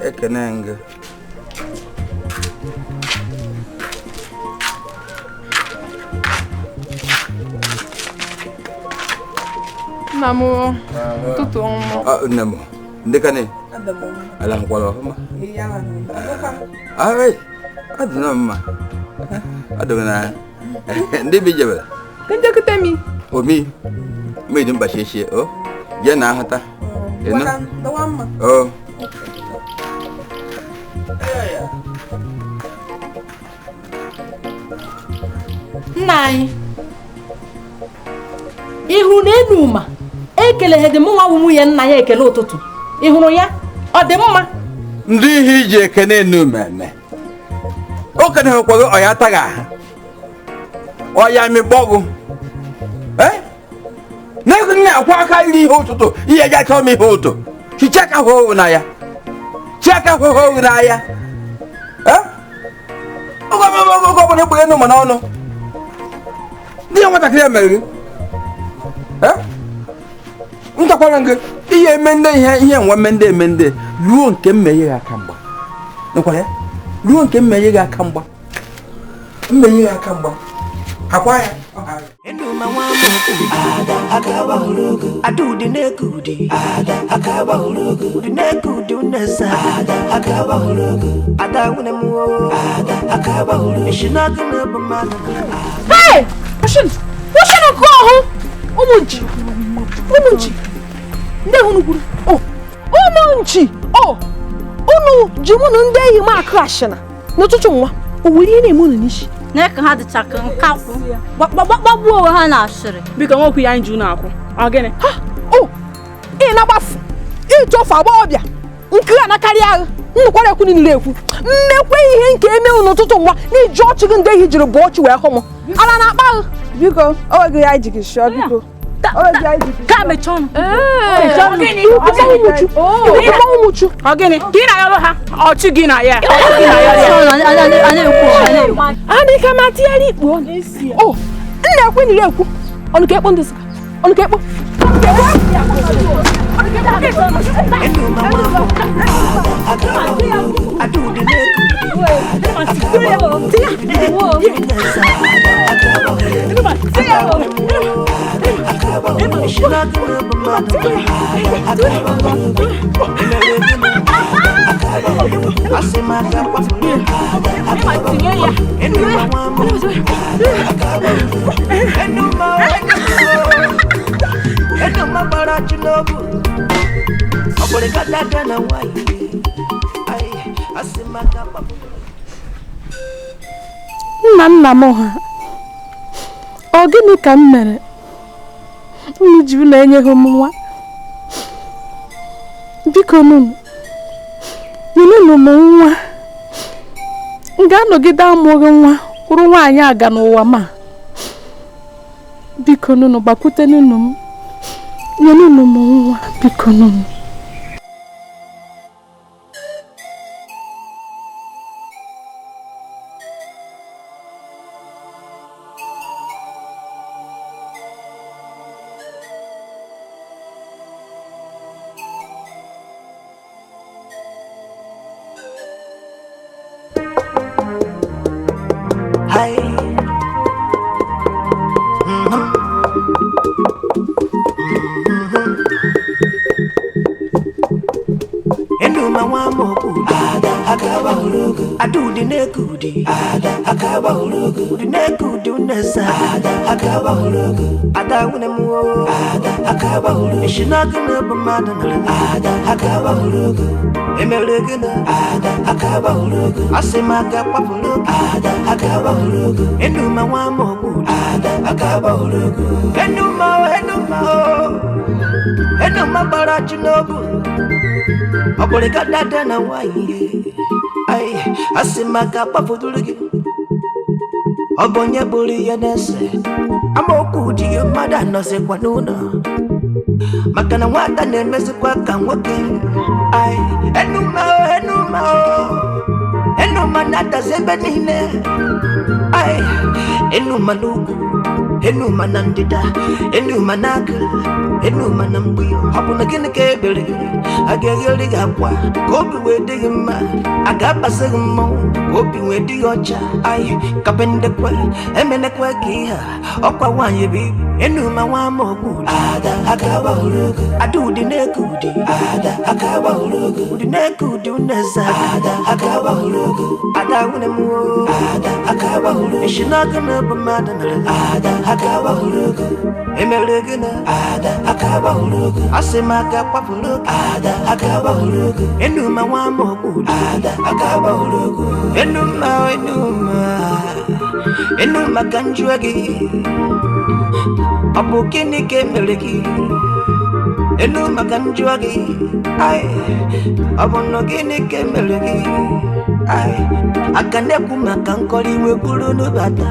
ekene ngị. Nna m ụtụtụ ọma. Nne m, ndị ka ne? Ala nkwara ọfụma. Ọ dị na mma. Ọ dị na ndị bi jebere. Ndị mi. Omi, mmiri mkpachi echie o. Jee na ahụta. Ịnụ? O. Nna anyị, ị hụrụ na Enuma ekeleghị dị mụ nwa nwunye nna ya ekele ụtụtụ. Ị hụrụ ya? Ọ dị mma. Ndị ihe iji ekene Enuma eme. O keneghịkwa gị ọya ataghị ahụ. Ọya mịgbọgụ. Na-ego nna akwa aka iri ihe ụtụtụ ihe eji achọ m ihe ụtụ. Chichaka hụhụ na ya. Chiaka hụhụ na ya. Oge ọbụla ekpere Enuma n'ọnụ. Ndị ya nwatakịrị mere gị. Ntakwara gị ihe eme ndị ihe nwa eme ndị ruo nke mmeghe gị aka mgba. Nkwara ya? Ruo nke mmeghe gị aka mgba. Mmeghe gị aka mgba. Akwa ya. Enuma nwa m ada aka gbahụrụ adụdị na-ekudi ada aka gbahụrụ dị na-ekudi unesa ada aka gbahụrụ ada nwunye m ada aka gbahụrụ eshinaga na bụ mmadụ. Hey! Oshin! Oshin nke ọhụ! Ụmụ nchi! Ụmụ nchi! Ndị hụrụ kwuru. Ụmụ nchi! Unu ji mụ na ndị enyi m akụ ashịna n'ụtụtụ nwa. O nwere ihe na-eme unu n'isi? Na ka ha dịcha ka nkakwụ gbagbuo onwe ha na asịrị. Biko nwekwu ya nju na-akwụ. Ọ gịnị? Ha! Ị na-agbafu ịchọfụ agbọghọbịa nke a na-akarị agha nnukwara ekwu niile ekwu mmekwe ihe nke emewu n'ụtụtụ nwa na iji ọchị gị ndị ehi jiri bụ ọchị wee hụ m ala na-akpa agha. Biko, o nweghị ya iji gị shọọ biko. Ka mechie ọnụ. Ọ gịnị? Ka ị na-ayọrọ ha ọchị gị na ya. Anịka ma tinyere ikpu ọnụ. Nna ekwe nire ekwu. Ọnụ ka ekpo ndị sịka. Ọnụ ka ekpo. Nna nna m ha, ọ gịnị ka m mere unu ji unu enyeghị m nwa? Biko nunu, nyenụ m nwa. M ga-anọgide amụghị nwa kwụrụ nwaanyị aga n'ụwa ma. Biko nunu, gbakwute nunu m, nyenụ m nwa, biko nunu. Ọ bụ onye bụrụ ihe na-ese amaokwu dị mmadụ anọzikwa n'ụlọ maka na nwata na-emezikwa ka nwoke. Ai, enuma enuma enuma na-adazi ebe niile. Ai, enuma n'ugwu, enuma na ndịda, enuma n'aka, enuma na mgbe. Ọ bụ na gịnị ka ebere a ga-egheri gị akwa ka obi wee dị gị mma, a ga-abasị gị mmọnwụ ka obi wee dị gị ọcha. Ai, kapendekwe emenekwe ka ihe a ọkwa nwaanyị bụ ibu. Enuma nwa amaokwu ada aka gbahụrụ ada ụdị na-eke ụdị ada aka gbahụrụ ụdị na-eke ụdị uneza ada aka gbahụrụ ada nwunye m ada aka gbahụrụ isi n'ọkụ na bụ mmadụ mere ada aka gbahụrụ emere gị na ada aka gbahụrụ asị m aka kwapụrụ ada aka gbahụrụ enuma nwa amaokwu ada aka gbahụrụ enuma enuma enuma ka njụọ gị ọ bụ gịnị ka emere gị? Enuma ka njụọ gị. Ai, ọ bụ na gịnị ka emere gị? Ai, aka na-ekwu maka nkọrọ iwe buru n'ụbata.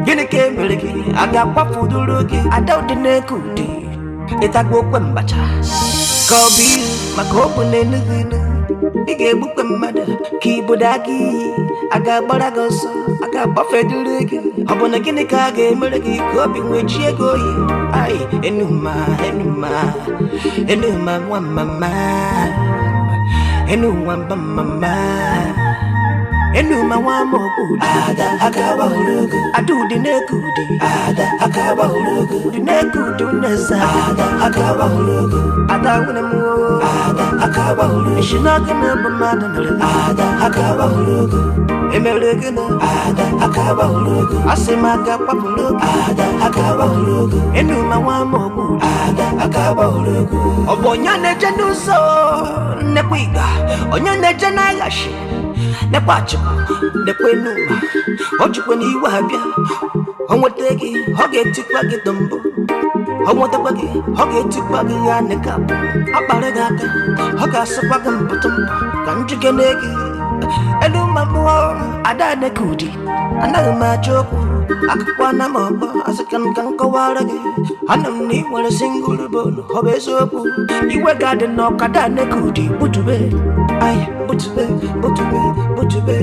Gịnị ka emere gị? A ga-akwafudoro gị ada ụdị na-eke ụdị ịtagbu okwe mbacha ka ọ bụ ilu maka ọ bụ na enughị inu. Ị ga-egbukwe mmadụ ka ibodo aka iyi a ga-agbara gị ọsọ a ga-agbafeduru gị. Ọ bụ na gịnị ka a ga-emere gị ka obi nwee chi ego oyi? Ai, enuma enuma enuma nwa mama enuma mba mama enuma nwa amaokwu ada aka gbahụrụ ada ụdị na-eke ụdị ada aka gbahụrụ ụdị na-eke ụdị uneza ada aka gbahụrụ ada nwunye m ada aka gbahụrụ isi n'ọkụ na bụ mmadụ mere ada aka gbahụrụ emere gị na ada aka gbahụrụ asị m aka kwapụrụ ada aka gbahụrụ enuma nwa amaokwu ada aka gbahụrụ. Ọ bụ onye na-eje n'ụzọ nnekwa ịga, onye na-eje n'aghachi nekwa achịkwa nekwa enuma. Ọ jikwa na iwe abịa ọ nweta gị, ọ ga-etikwa gị dọmbụ. Ọ nwetakwa gị, ọ ga-etikwa gị ya nịka akpara gị aka, ọ ga-asụkwa gị mpụtụ mpụ ka njikere gị. Enuma mmụọ ada neke ụdị anaghị m achọ okwu akụkọ na m ọgbọ asị ka m ka m kọwara gị. Anụ m na ị nwere singụl bonu, ọ bụ eziokwu iwe ga-adị n'ọkada neke ụdị butube. Ai, butube butube butube.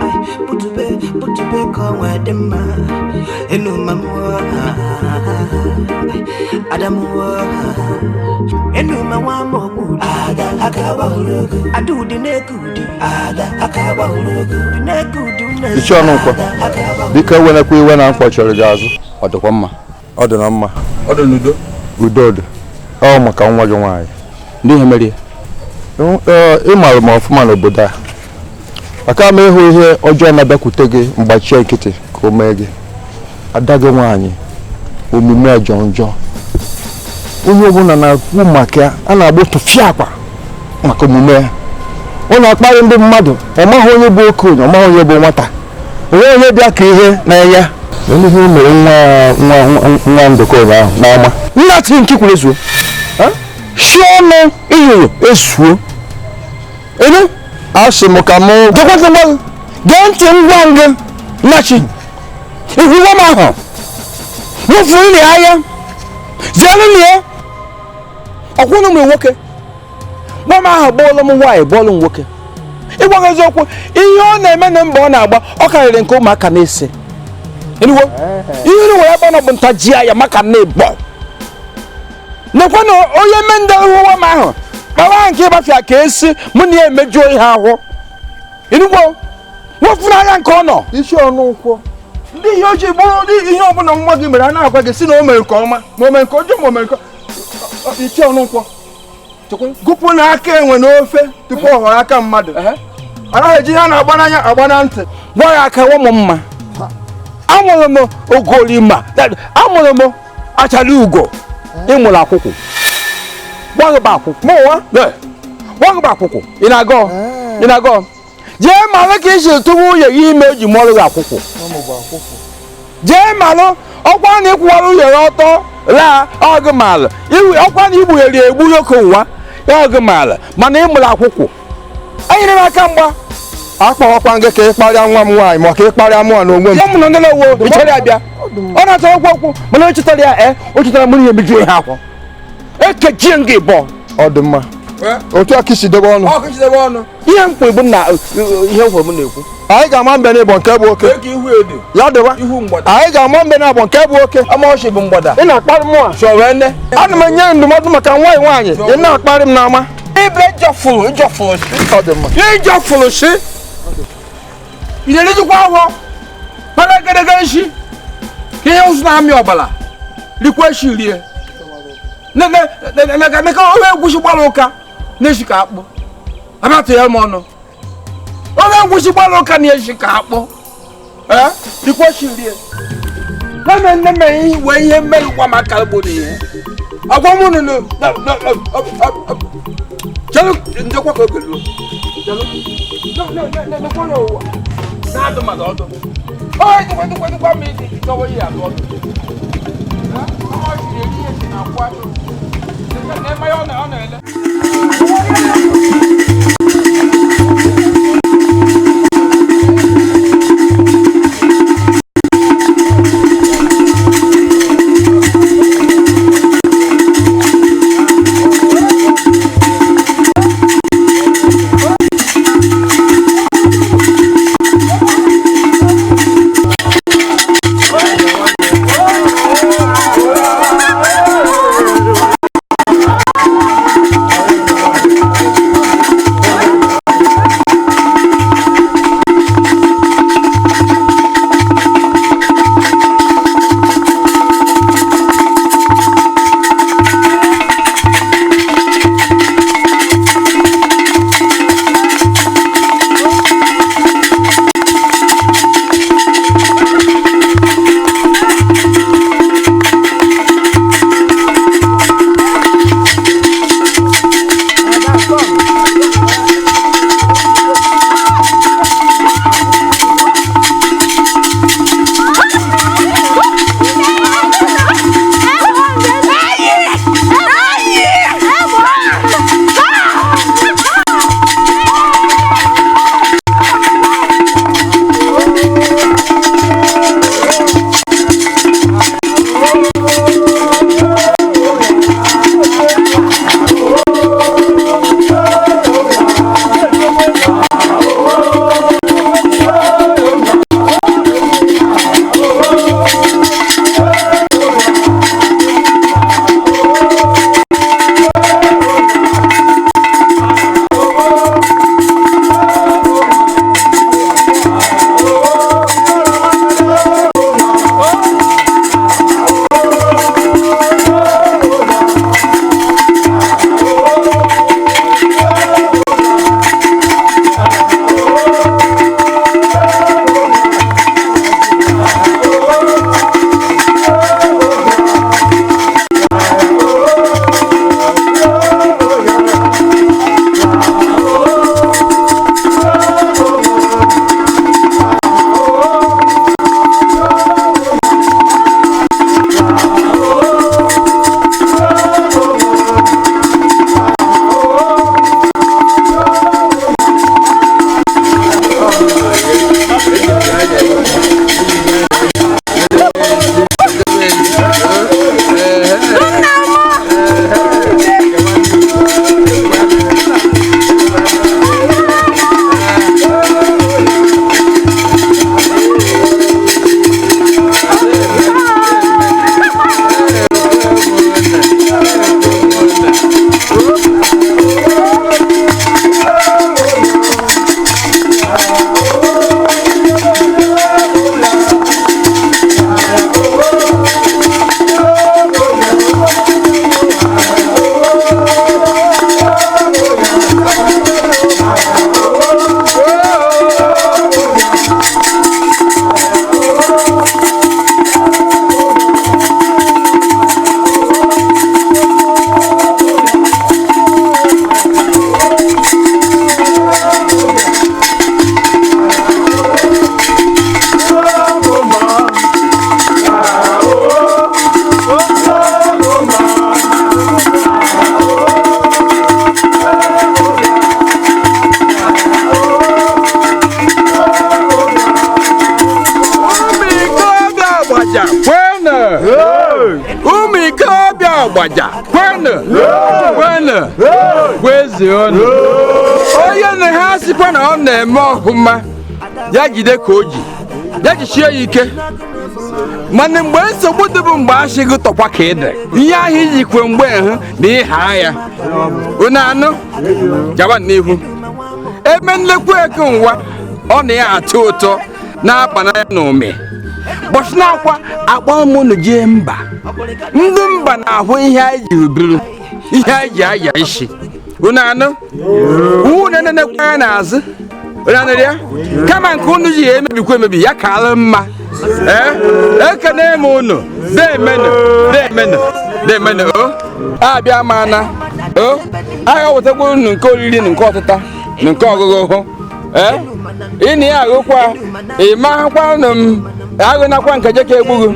Ai, butube butube ka ọ nwee dị mma. Enuma mmụọ ada mmụọ enuma nwa amaokwu ada aka gbahụrụ ada ụdị na-eke ụdị ada aka gbahụrụ ụdị na-eke ụdị uneza. Ichie Ọnụnkwọ, biko ewenekwa iwe na mkpọchiri gị azụ. Ọ dịkwa mma. Ọ dị na mma. Ọ dị n'udo. Udo dị. Ọ maka nwa gị nwaanyị. Ndị ihe mere ya? Ị maara m ọfụma n'obodo a. Aka m ịhụ ihe ọjọọ na-abịakwute gị mgbachie nkịtị ka o mee gị. Ada gị nwaanyị omume jọrọ njọ. Onye ọbụla na-ekwu maka ya, a na-agba tụfịa akwa maka omume ya. Ọ na-akparị ndị mmadụ, ọ maghị onye bụ okenye, ọ maghị onye bụ nwata. Onwe onye bịa ka ihe na ya. Onye ihe mere nwa nwa nwa Ndụka ụnyaahụ n'ama. Nna tiri nke kwuru ezuo. Shi ọnụ iyoro ezuo. Elu asị m ka mụ gekwentị ngwa gee ntị ngwa ngị nnachi. Ihu nwa m ahụ. Wụfuru na ya zeere na ya. Ọkwụnụ m nwoke. Nwa m ahụ bọọlụ m nwaanyị bọọlụ m nwoke. Ịgwa gị eziokwu, ihe ọ na-eme na mba ọ na-agba ọ karịrị nke ụmụaka na-ese. Enuwo, ihe unu nwere ebe ọ nọ bụ ntaji anya maka na ịbọ. Nekwa na onye mme ndị nwa m ahụ kpawa nke ịgbafịa ka esi mụ na ya emejuo ihe ahụ. Enuwo, wefuru anya nke ọ nọ. Isi ọnụ nkwọ. Ndị ihe ojii bụrụ ihe ọbụla nwa gị mere a na-agwa gị si na o mere nke ọma ma o mere nke ọjọọ ma o mere nke iche ọnụ nkwọ. Gụpụ na aka enwe n'ofe tupu ọ ghọrọ aka mmadụ. Anaghị eji ihe a na-agba n'anya agba na ntị. Gwa ya aka nwa m mma. Amụrụ m ogolima, amụrụ m achara ugo, ịmụrụ akwụkwụ. Gwa gị akwụkwụ. Mụwa? Gwa gị akwụkwụ. Ị na-agọ? Ị na-agọ? Jee malụ ka isi tụwa nwunye gị ime o ji mụọrọ gị akwụkwụ. Jee malụ ọkwa na ịkwụwara nwunye gị ọtọ laa ọgụ malụ. Ọkwa na igbughere egbu yoke ụwa ya ọgụ malụ mana ịmụrụ akwụkwụ. Enyere m aka mgba. Akpọwakwa gị ka ị kparịa nwa m nwaanyị ma ka ị kparịa mụ na onwe m. Ọ mụ na ndị na-ewo ị chọrọ ya bịa. Ọ na-achọ okwu okwu mana o chetara ya o chetara mụ na ihe mejuo ihe akwụ. Ekechie m gị bọ. Ọ dị mma. Otu aka isi debe ọnụ. Ihe m kwuru bụ na ihe m kwuru m na-ekwu. Anyị ga-ama mbe n'ịbọ nke bụ oke. Ya dịwa. Anyị ga-ama mbe n'abọ nke bụ oke. Amaochi bụ mgbada. Ị na-akparị mụ a. Ana m enye ndụmọdụ maka nwaanyị nwaanyị. Ị na-akparị m n'ama. Ibe jọfụrụ jọfụrụ si. Ọ dị mma. Ị jọfụrụ si. Ị na-erijikwa ahụ. Mana egedege nshi. Ka ihe ụzụ na-amị ọbara. Rikwa eshi rie. Neka ofe egwusi gbara ụka na-eshi ka akpụ. Abatụ ya m ọnụ. Ofe egwusi gbara ụka na-eshi ka akpụ. Rikwa eshi rie. Nne nne m wee ihe mmerụkwa maka obodo ihe. Agwa m nụ Chelo ndekwa ka oge ruo. Chelo. Nekwa n'ụwa. Na-adụ mmadụ ọdụ. Oye dịkwa dịkwa dịkwa ma iji chọwa ihe alụ ọdụ. Ụmụ ikorobịa Ọgbaja kwenụ kwenụ kwezuonụ. Onye na ha sịkwa na ọ na-eme ọfụma ya jide ka o ji ya jichie ya ike. Mana mgbe nsogbu dị bụ mgbe asị gị tọkwa ka ị dị ihe ahụ ijikwe mgbe hụ na ịha ya unu anụ gaba n'ihu. Ebe nlekwa eke nwa ọ na ya atọ ụtọ na-akpa n'anya na ụmị bọchị na-akwa akpọ m unu jee mba. Ndị mba na-ahụ ihe anyị jiri biri ihe anyị ji aya isi unu anụ unu nenekwa ya n'azụ unu anụrụ ya kama nke unu ji ya emebikwa emebi ya ka alụ mma. Ee, ekene m unu deemenụ deemenụ deemenụ o abịa mana o agha wetakwa unu nke oriri na nke ọtụta na nke ọgụgụ hụ. Ee, ị na ya agụkwa ị makwa m agụnakwa nke jeka egbughu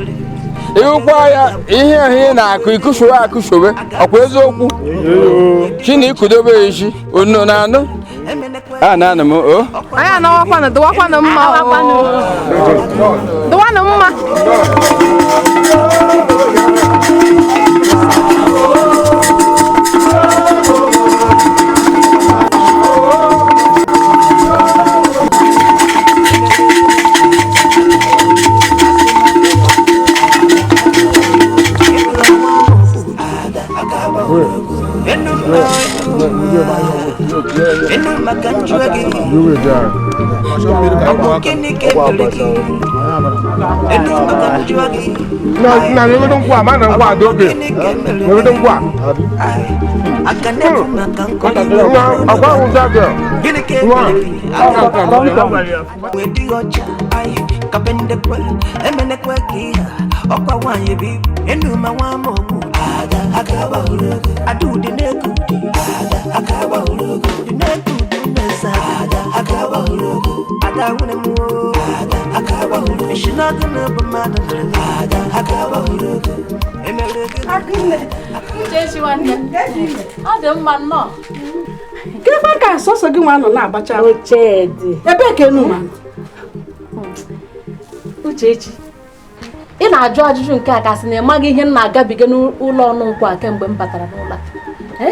ịhụkwa ya ihe ahụ ị na-akụ ikusoro akụsowe ọkwa eziokwu chi na ikudobe ezi unu na anụ a na-anụ m o anyị anawakwanụ dụwakwanụ mma dụwanụ mma. Na nwegodo nkwụ a ma na nkwụ a dị oge nwegodo nkwụ a ọgwa ụzọ gị nwa Ọ dị mma nnọọ. Kedụ ka sọsọ gị nwa nọ na-abacha Ochedị? Ebee ka enu ma? Uchechi, ị na-ajụ ajụjụ nke a kasị na ị maghị ihe m na-agabiga n'ụlọ ọnụ nkwụ a kemgbe m batara n'ụlọ a.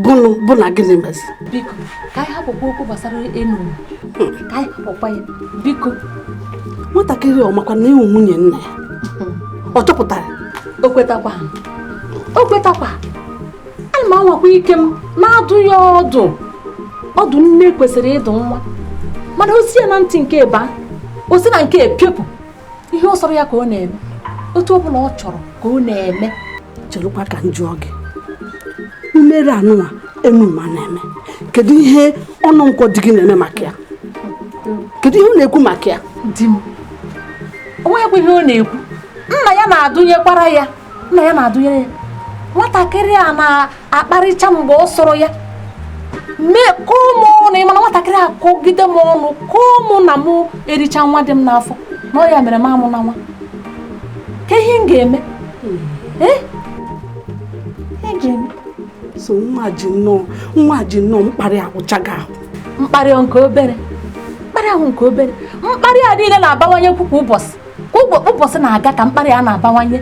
Gụnụ bụ na gịnị mezi? Biko, ka anyị hapụkwa okwu gbasara enu ka anyị hapụkwa ya, biko. Nwatakịrị ọ makwa na ịwụ nwunye nna ya? Ọ chọpụtara? O kwetakwa. O kwetakwa. Ana m anwakwa ike m na-adụ ya ọdụ. Ọdụ nne kwesịrị ịdụ nwa. Mana o si ya na ntị nke ebe o si na nke epiopụ. Ihe ọ sọrọ ya ka ọ na-eme. Otu ọ bụla ọ chọrọ ka ọ na-eme. Cherukwa ka m jụọ gị. Mmeri anụnwa Enuma na-eme. Kedu ihe ọnụ nkwọ di gị na-eme maka ya? Kedu ihe ọ na-ekwu maka ya? Di m. O nweghịkwa ihe ọ na-ekwu. Nna ya na-adụnyekwara ya. Nna ya na-adụnyere ya. Nwatakịrị a na-akparịcha mgbe ọ sọrọ ya. Mee kụọ m ọnụ, ị mana nwatakịrị a kụgide m ọnụ, kụọ mụ na mụ ericha nwa dị m n'afọ. Na ọ ya mere m amụ na nwa. Ka ihe m ga-eme? Ee? Ihe m ga-eme? So nwa ji nnọọ mkparị agwụcha gị ahụ. Mkparị nke obere. Mkparị ahụ nke obere. Mkparị a niile na-abawanye kwa ụbọchị. Kwa ụbọchị na-aga ka mkparị a na-abawanye.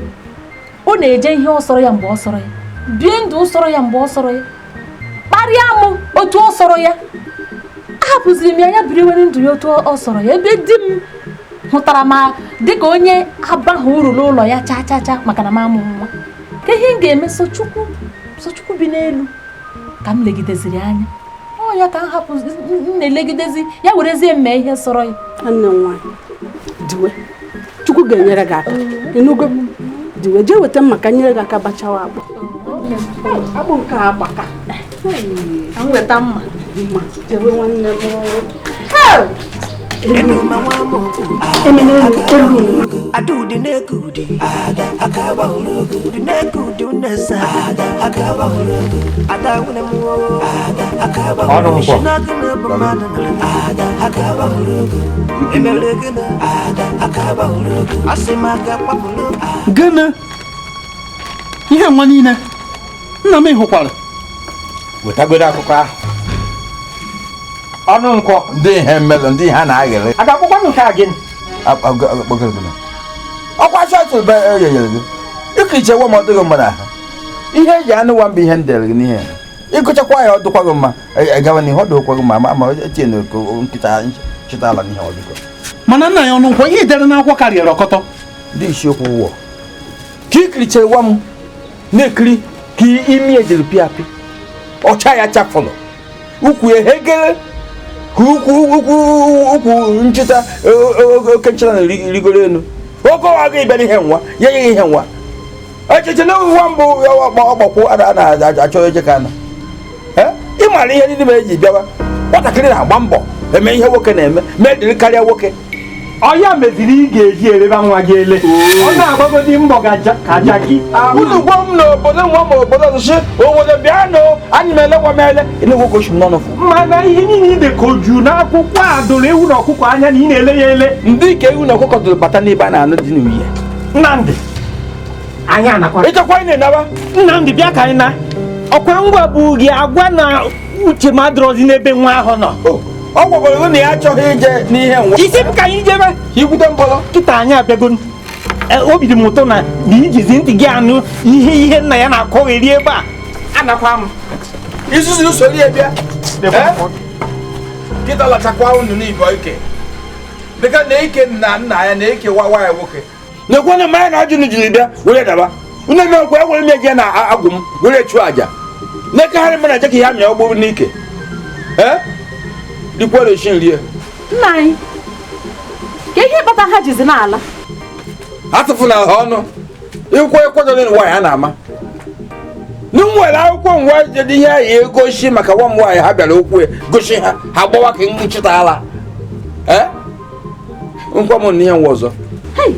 Ọ na-eje ihe ọ sọrọ ya mgbe ọ sọrọ ya. Bie ndụ ọ sọrọ ya mgbe ọ sọrọ ya. Kparịa m otu ọ sọrọ ya. Ahapụziri m ya ya biri were ndụ ya otu ọ sọrọ ya. Ebe di m hụtara ma dịka onye abaghị uru n'ụlọ ya chaa chaa chaa maka na m amụ nwa. Ka ihe m ga-eme so Chukwu bi n'elu ka m legideziri anya. Ọ ya ka m hapụ m na-elegidezi ya werezie m mee ihe sọrọ ya. Nwanne m nwaanyị, diwe. Chukwu ga-enyere gị aka. Ịnụgo? Diwe jee weta mma ka nyere gị aka bachawa akpụ. Akpụ nke a agbaka. Ka m weta mma. Mma, jewe nwanne m. Gịnị ihe nwa niile nna m hụkwara wetagodo akụkọ ahụ ọnụ nkwọ ndị ihe mmelụ ndị ha na-aghịrị a ga-akpọkwa nke a gịnị ọkwa chọọchị be enyere gị Ikirichewa m ọ dịghị mma n'ahụ. Ihe eji anụ nwa mbụ ihe m dere gị n'ihe. Ịgụchakwa ya ọ dịkwa gị mma. Gawa n'ihu ọ dịkwa gị mma ma etinye n'oko nkịta chịta ala n'ihe ọ dịkọ. Mana nna ya ọnụ nkwa ihe dere n'akwụkwọ karịrị ọkọtọ. Ndị isiokwu ụwa. Ka ikirichewa m na-ekiri ka imi ejiri pịa apị. Ọcha ya chafụlụ. Ukwu ya hegere. Ka ukwu nchịta oke nchịta na-rigoro elu. Oke ọwa gị bịara ihe nwa ya nye ihe nwa. Echiche na nwa mbụ ọgbakwu a na-achọ eje ka ana. Ị mara ihe ndị mere eji bịawa. Nwatakịrị na-agba mbọ eme ihe nwoke na-eme mee dịrị karịa nwoke. Ọ ya meziri ị ga-eji ereba nwa gị ele. Ọ na-agbagodi mbọ ka jaki. Unu gwa m n'obodo nwa ma obodo ọzọ obodo bịa nụ anyị m ele nwa m ele ịnụgwọ gosi m n'ọnụ fụ. Mana ihe niile ide ka oju n'akwụkwọ a doro ewu na ọkụkọ anya na ị na-ele ya ele. Ndị ka ewu na ọkụkọ doro bata n'ebe a na-anụ dị n'uhie. Nnamdị anyị anakwa. Ịchọkwa ị na-enaba. Nnamdị bịa ka anyị na. Ọkwa ngwa bụ gị agwa na uche m adọrọzi n'ebe nwa ahụ nọ. Ọ gwagoro gị na ya achọghị ije n'ihe nwa. Isi m ka anyị jebe. Igwute mbọlọ. Kịta anyị abịago. Obi dị m ụtọ na ijizi ntị gị anụ ihe nna ya na-akọgheri ebe a. Anakwa m. Isuzu usoro ya bịa. Kịta lachakwa unu n'ibe ike. Dịka na ike nna nna ya na eke nwa ya nwoke. Na-ekwe na mmanya na ajụnụ jiri bịa were daba. Unu emekwa ewere m eje na agwụ m were chụọ aja. Na-ekegharị m na je ka ihe amịa ọgbụ n'ike. Dịkwara esi nri. Nna anyị, ka ihe kpata ha jizi n'ala. Atụfuna ha ọnụ. Ịkwụ ịkwadoro nwaanyị a na-ama. N nwere akwụkwọ nwa dị ihe anyị egosi maka nwa m nwaanyị ha bịara okwu gosi ha ha gbawa ka nchịta ala. Nkwa m na ihe nwa ọzọ.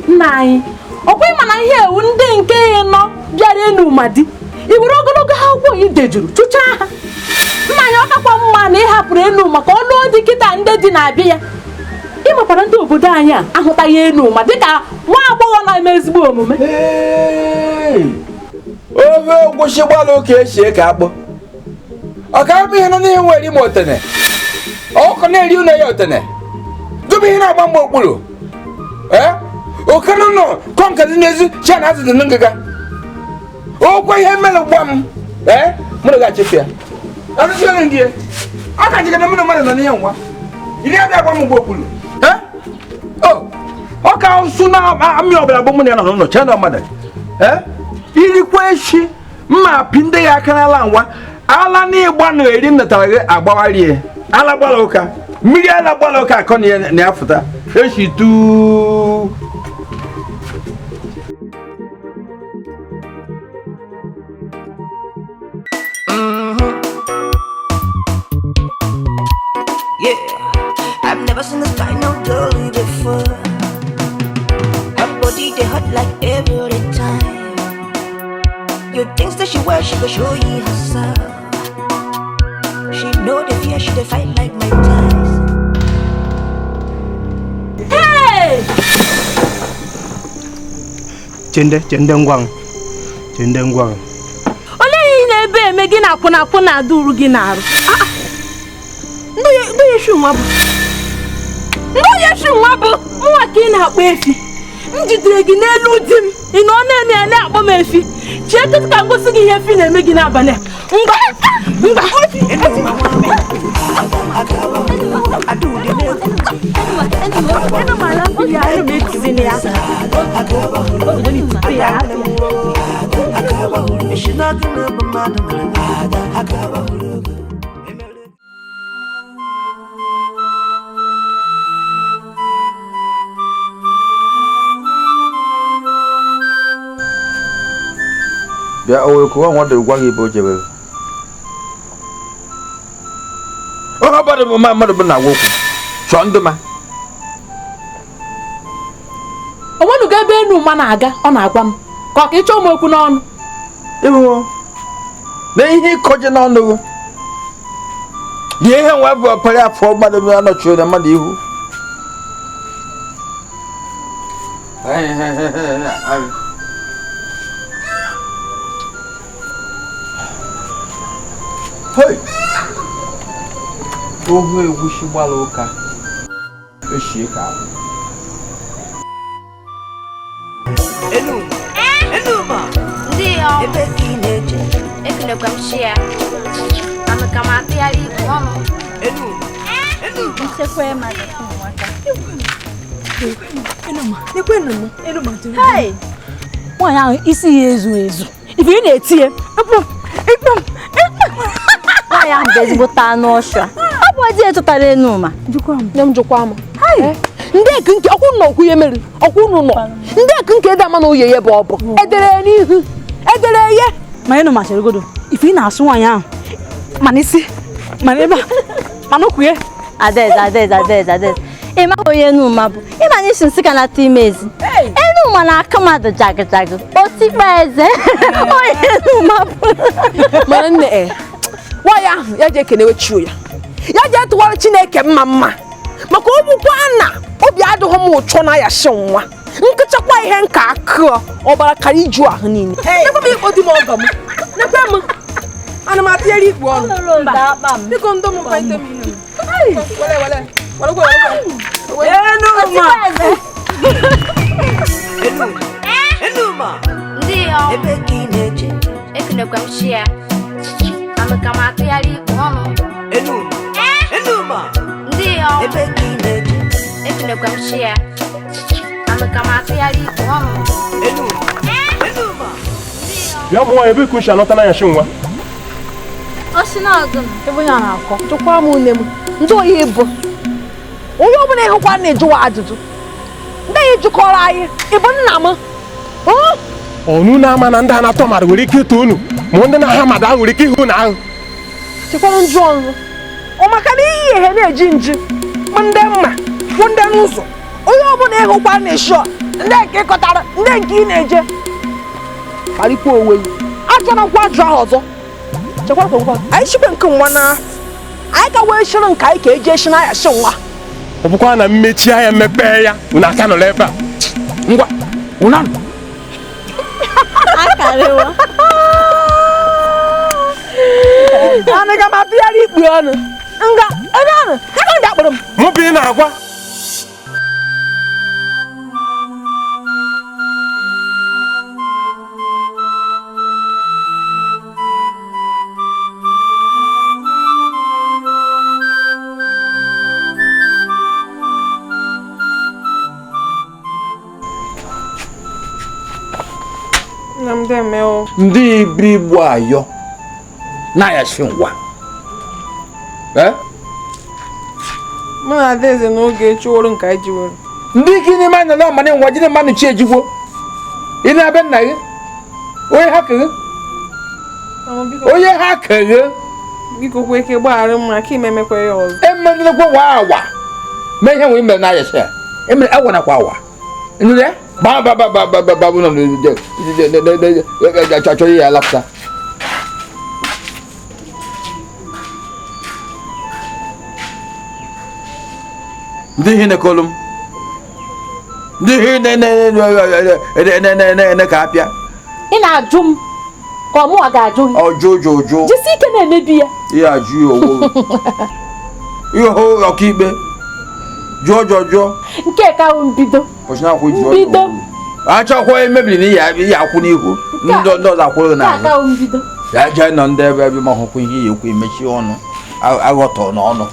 Nna anyị, ọkwa ịma na ihe ewu ndị nke nọ bịara enu ma di. I were ogologo akwụkwọ i dejuru chụchaa ha. Nna anyị ọ kakwa mma na ị hapụrụ enu maka ọnụ dị kịta ndị dị na-abịa ya. Ị makwara ndị obodo anyị a ahụtaghị enu ma dịka nwa agbọghọ na-eme ezigbo omume. Ofe ogwusi gbalụ ka esi ka akpụ. Ọ ka bụ ihe nọ n'ihe nwere ime otene. Ọkụ na-eri ụlọ ya otene. Dube ihe na-agba mgbe okpuru. Oke nọ kọnka dị n'ezi chi na azụ dị n'ngịga. Okwu ihe mere gwa m. Mụ na ga-achịpụ ya. Arụsịrị gị. A ka jikere mụ na mmadụ nọ n'ihe nwa. Iri abịa agba m mgbe okpuru. Ọ ka nsụ na amị ọbụla bụ mụ na ya nọ n'ụlọ chee na mmadụ. Irikwa echi mma pị ndị ya aka n'ala nwa ala n'ịgba na eri natara gị agbawarie ala gbara ụka mmiri ala gbara ụka akọ na ya fụta echi tuu. Yeah, I've never seen this kind of girl before. Her body they hot like every time. You things that she wear, she go show you herself. She know the fear, she dey fight like my ties. Hey! Chende, chende ngwang, chende ngwang. Ole ihe na-ebe eme gị na akwụna akwụna aduru gị na-arụ. Ndị efi nwa bụ. Ndị efi nwa bụ nwa ka ị na-akpọ efi. M jidere gị n'elu di m. Ị nọ na-eme ya na-akpọ m efi. Chee ka m gosi gị ihe efi na-eme gị n'abalị a. Ngwa ngwa. Bịa o wee nwa dịrị gwa gị ebe o jebere. Ọ bụrụ bụ mmadụ bụ na-agwa okwu chọọ ndụ ma. O nwenugo ebe enu ma na-aga ọ na-agwa m ka ọ ka ịchọ m okwu n'ọnụ. Ịhụ na ihe ịkọje n'ọnụ gị. Lie ihe nwa bụ ọpara afọ mmadụ bụ anọchiri na mmadụ ihu. Hey! Ohu egwusi gbara ụka eshie ka Enuma! Enuma! Ekenekwa m chi ya. Amaka m atụgharị ikpu ọnụ. Nchekwa ya maka ụmụaka. Hey! Nwaanyị ahụ isi ya ezu ezu. Ife ị na-eti ya. Nwaanyị ahụ bụ ezigbote anụ ọsha. Ọ bụ di ya chọtara Enuma. Nne m jụkwa m. Ndị eke nke ọkwụ nọ okwu ya mere ọkwụ nụ nọ. Ndị eke nke ede ama na oye ya bụ ọ bụ. Edere ya n'ihu. Edere ya. Ma Enuma cheregodo. Ife ị na-asụ nwaanyị ahụ. Mana isi, mana ebe a, mana ụkwụ ya. Adaeze, Adaeze, Adaeze, Adaeze. Ị maghị onye Enuma bụ. Ị ma na isi nsị ka na-atụ ime ezi. Enuma na-akụ mmadụ jagụjagụ. Otikpa eze. Onye Enuma bụ. Mana nne e, nwaanyị ahụ ya ji ekenewe chi ya. Ya ji etụwara Chineke mma mma. Maka ọbụkwa na obi adịghị m ụchọ na ya shi nwa. Nkịchakwa ihe nka akụọ ọbara kara iju ahụ niile. Nekwe m ikpo di m ọgọ m. Nekwe m. Ana m atụgharị ikpu ọnụ. Biko ndo m kwanyete m ihe. Wele wele. Wele wele wele. Enuma! Enuma! Ndị ọ. Ebe ka ị na-eje? Ekenekwa m chi ya. Amaka m atụgharị ikpu ọnụ. Enuma! Enuma! Ndị ọ. Ebe ka ị na-eje? Ekenekwa m chi ya. Amaka m atụgharị ikpu ọnụ. Enuma! Enuma! Bịa mụ nwaanyị ebe ka uche anọta n'anya shi nwa. Ọsị na ọgụ m. Ebe onye a na-akọ. Jụkwa m nne m. Ndị oyi bụ. Onye ọbụla ịhụkwa na-ejụwa ajụjụ. Ndị anyị jụkọrọ anyị, ị bụ nna m. Ọnụ na-ama na ndị a na-atọ mmadụ nwere ike ịtụ unu ma ndị na-aha mmadụ ahụ nwere ike ịhụ na ahụ. Chekwara njụ ọnụ. Ọ maka na iyi ihe na-eji nji bụ ndị mma bụ ndị n'ụzọ. Onye ọbụla ịhụkwa na-eshi ndị nke ịkọtara ndị nke ị na-eje. Kparịkwa onwe gị. Ajụna nkwa ajụ ahụ ọzọ. Chekwara kwa ngwa. Anyị chikwe nke nwa na anyị ka wee shiri nke anyị ka eji eshi n'ahịa shi nwa. Ọ bụkwa na mmechi ahịa mepee ya unu aka nọrọ ebe a. Ngwa, unu anụ. Akarịwa. Anaga m atụgharị ikpu ọnụ. Nga, ebe ahụ, aka ndị akpọrọ m. Mụ bụ ị na-agwa. Ndị ibiri igbo ayọ na-ayachi ngwa. Mụ na Adaeze n'oge chụrụ nke anyị jiwere. Ndị ike n'ime anya na ọmana ngwa jiri mmanụ chi ejigbo. Ị na-abịa nna gị? Onye ha keghe? Onye ha keghe? Biko kwe ike gbaghara m maka ime emekwa ya ọzọ. Emenekwa wa awa. Mee ihe nwere mere na ayachi ya. Emere awa nakwa awa. Nụ ya? Ba ba ba ba ba ba ba no achọrọ ya lapụta. Ndị ihe na-ekolu m. Ndị ihe na-ene ka apịa. Ị na-ajụ m ka ọ mụwa ga-ajụ gị. Ọjụ jụ jụ. Jisi ike na-emebi ya. Ihe ajụ ya owo. Ihe ọkaikpe. Jụọ jụọ jụọ. Nke ka ahụ mbido. Mbido. Achọkwa emebiri na ihe akwụ n'ihu. Ndị ọzọ akwụrụ n'azụ. Ya jee nọ ndị ebe ebe ma hụkwa ihe ya ekwu emechi ọnụ. Aghọtọ n'ọnụ.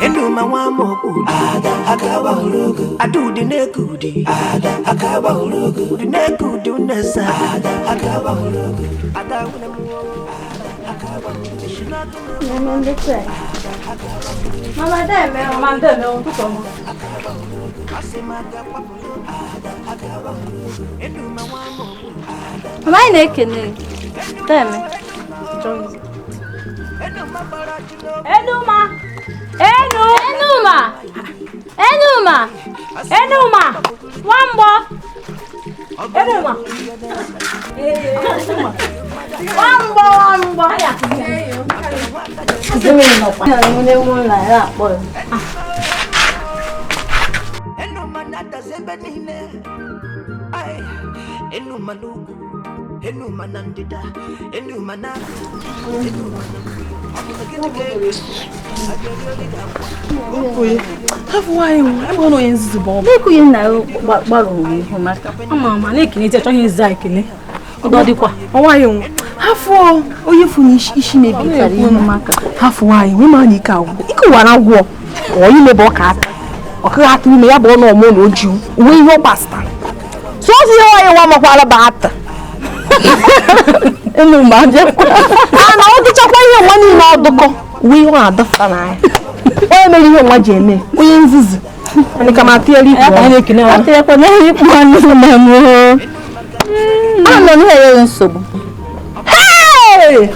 Enuma nwa amokwu. Ada aka gbahụrụ Ada ude na-eke ude. Ada aka gbahụrụ Ude na-eke ude unesa. Ada aka gbahụrụ Ada nwere m. Aka gbahụrụ Mama deme, mama deme, ụtụtụ ọma. Mama anyị na-ekene. Deme. Enuma. Enu. Enuma. Enuma. Enuma. Nwamgbọ. Enuma. Nwamgbọ, nwamgbọ. Enuma n'ugwu, enuma na ndịda, enuma na enuma na. N'ekwughị nna ya gbarụrụ ihu maka ama ama na-ekele ezi achọghị ezi ekele. Ọ dịkwa ọnwaghị nwa. Hafụ onye fụ na isi mebitara ihe maka. Hafụ nwaanyị nwe ma na ike agwụ. Ike ụwa na agwụ. Ọ ime bụ ọka ata. Ọka atụ ime ya bụ ọnụ ọmụ na oji uwe ihe ọ gbasara. So ozi ihe nwaanyị nwa makwara bụ ata. Enuma abịakwa. A na ọ dịchakwa ihe nwa niile ọdụkọ uwe ihe ọ adọfa n'anya. Onye mere ihe nwa ji eme onye nzuzu. Anyị ka ma atụnyere ikpu ọnụ. Atụnyekwa ikpu ọnụ na m. A nọ n'ihe nsogbu. Hey!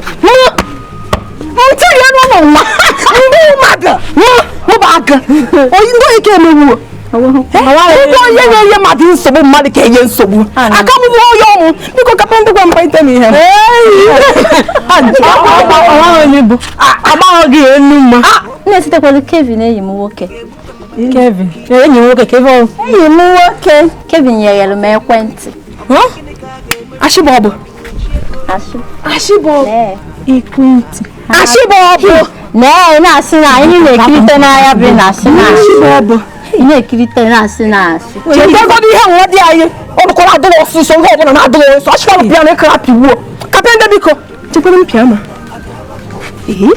Ntị ya nọ n'ụwa. Ndị mmadụ mụba aka. Onye ndị ike emegbuo. Ndị onye na-enye mmadụ nsogbu mmadụ ka enye nsogbu. Aka m bụ onye ọmụ. Biko kapa ndị gwa mkparịta m ihe. Agbaghị gị enu mma. Na-esitekwala Kevin enyi m nwoke. Kevin. Enyi m nwoke Kevin. Enyi m nwoke Kevin nyere m ekwentị. Ashịbọbụ. Ashịbọbụ. Ekwentị. Ashịbọbụ. Nee, na-asị na anyị na-ekirite n'anya bụ na-asị na Ashịbọbụ. Ị na-ekirite na-asị na-asị. Chetegodo ihe nwa dị anyị. Ọ bụkwara adịghị ọsịsọ ihe ọbụla na-adịghị ọsọ. Ashịbọbụ pịa na ịkara pịwuo. Kapịa ndị biko. Chekwere m pịa ma. Ee?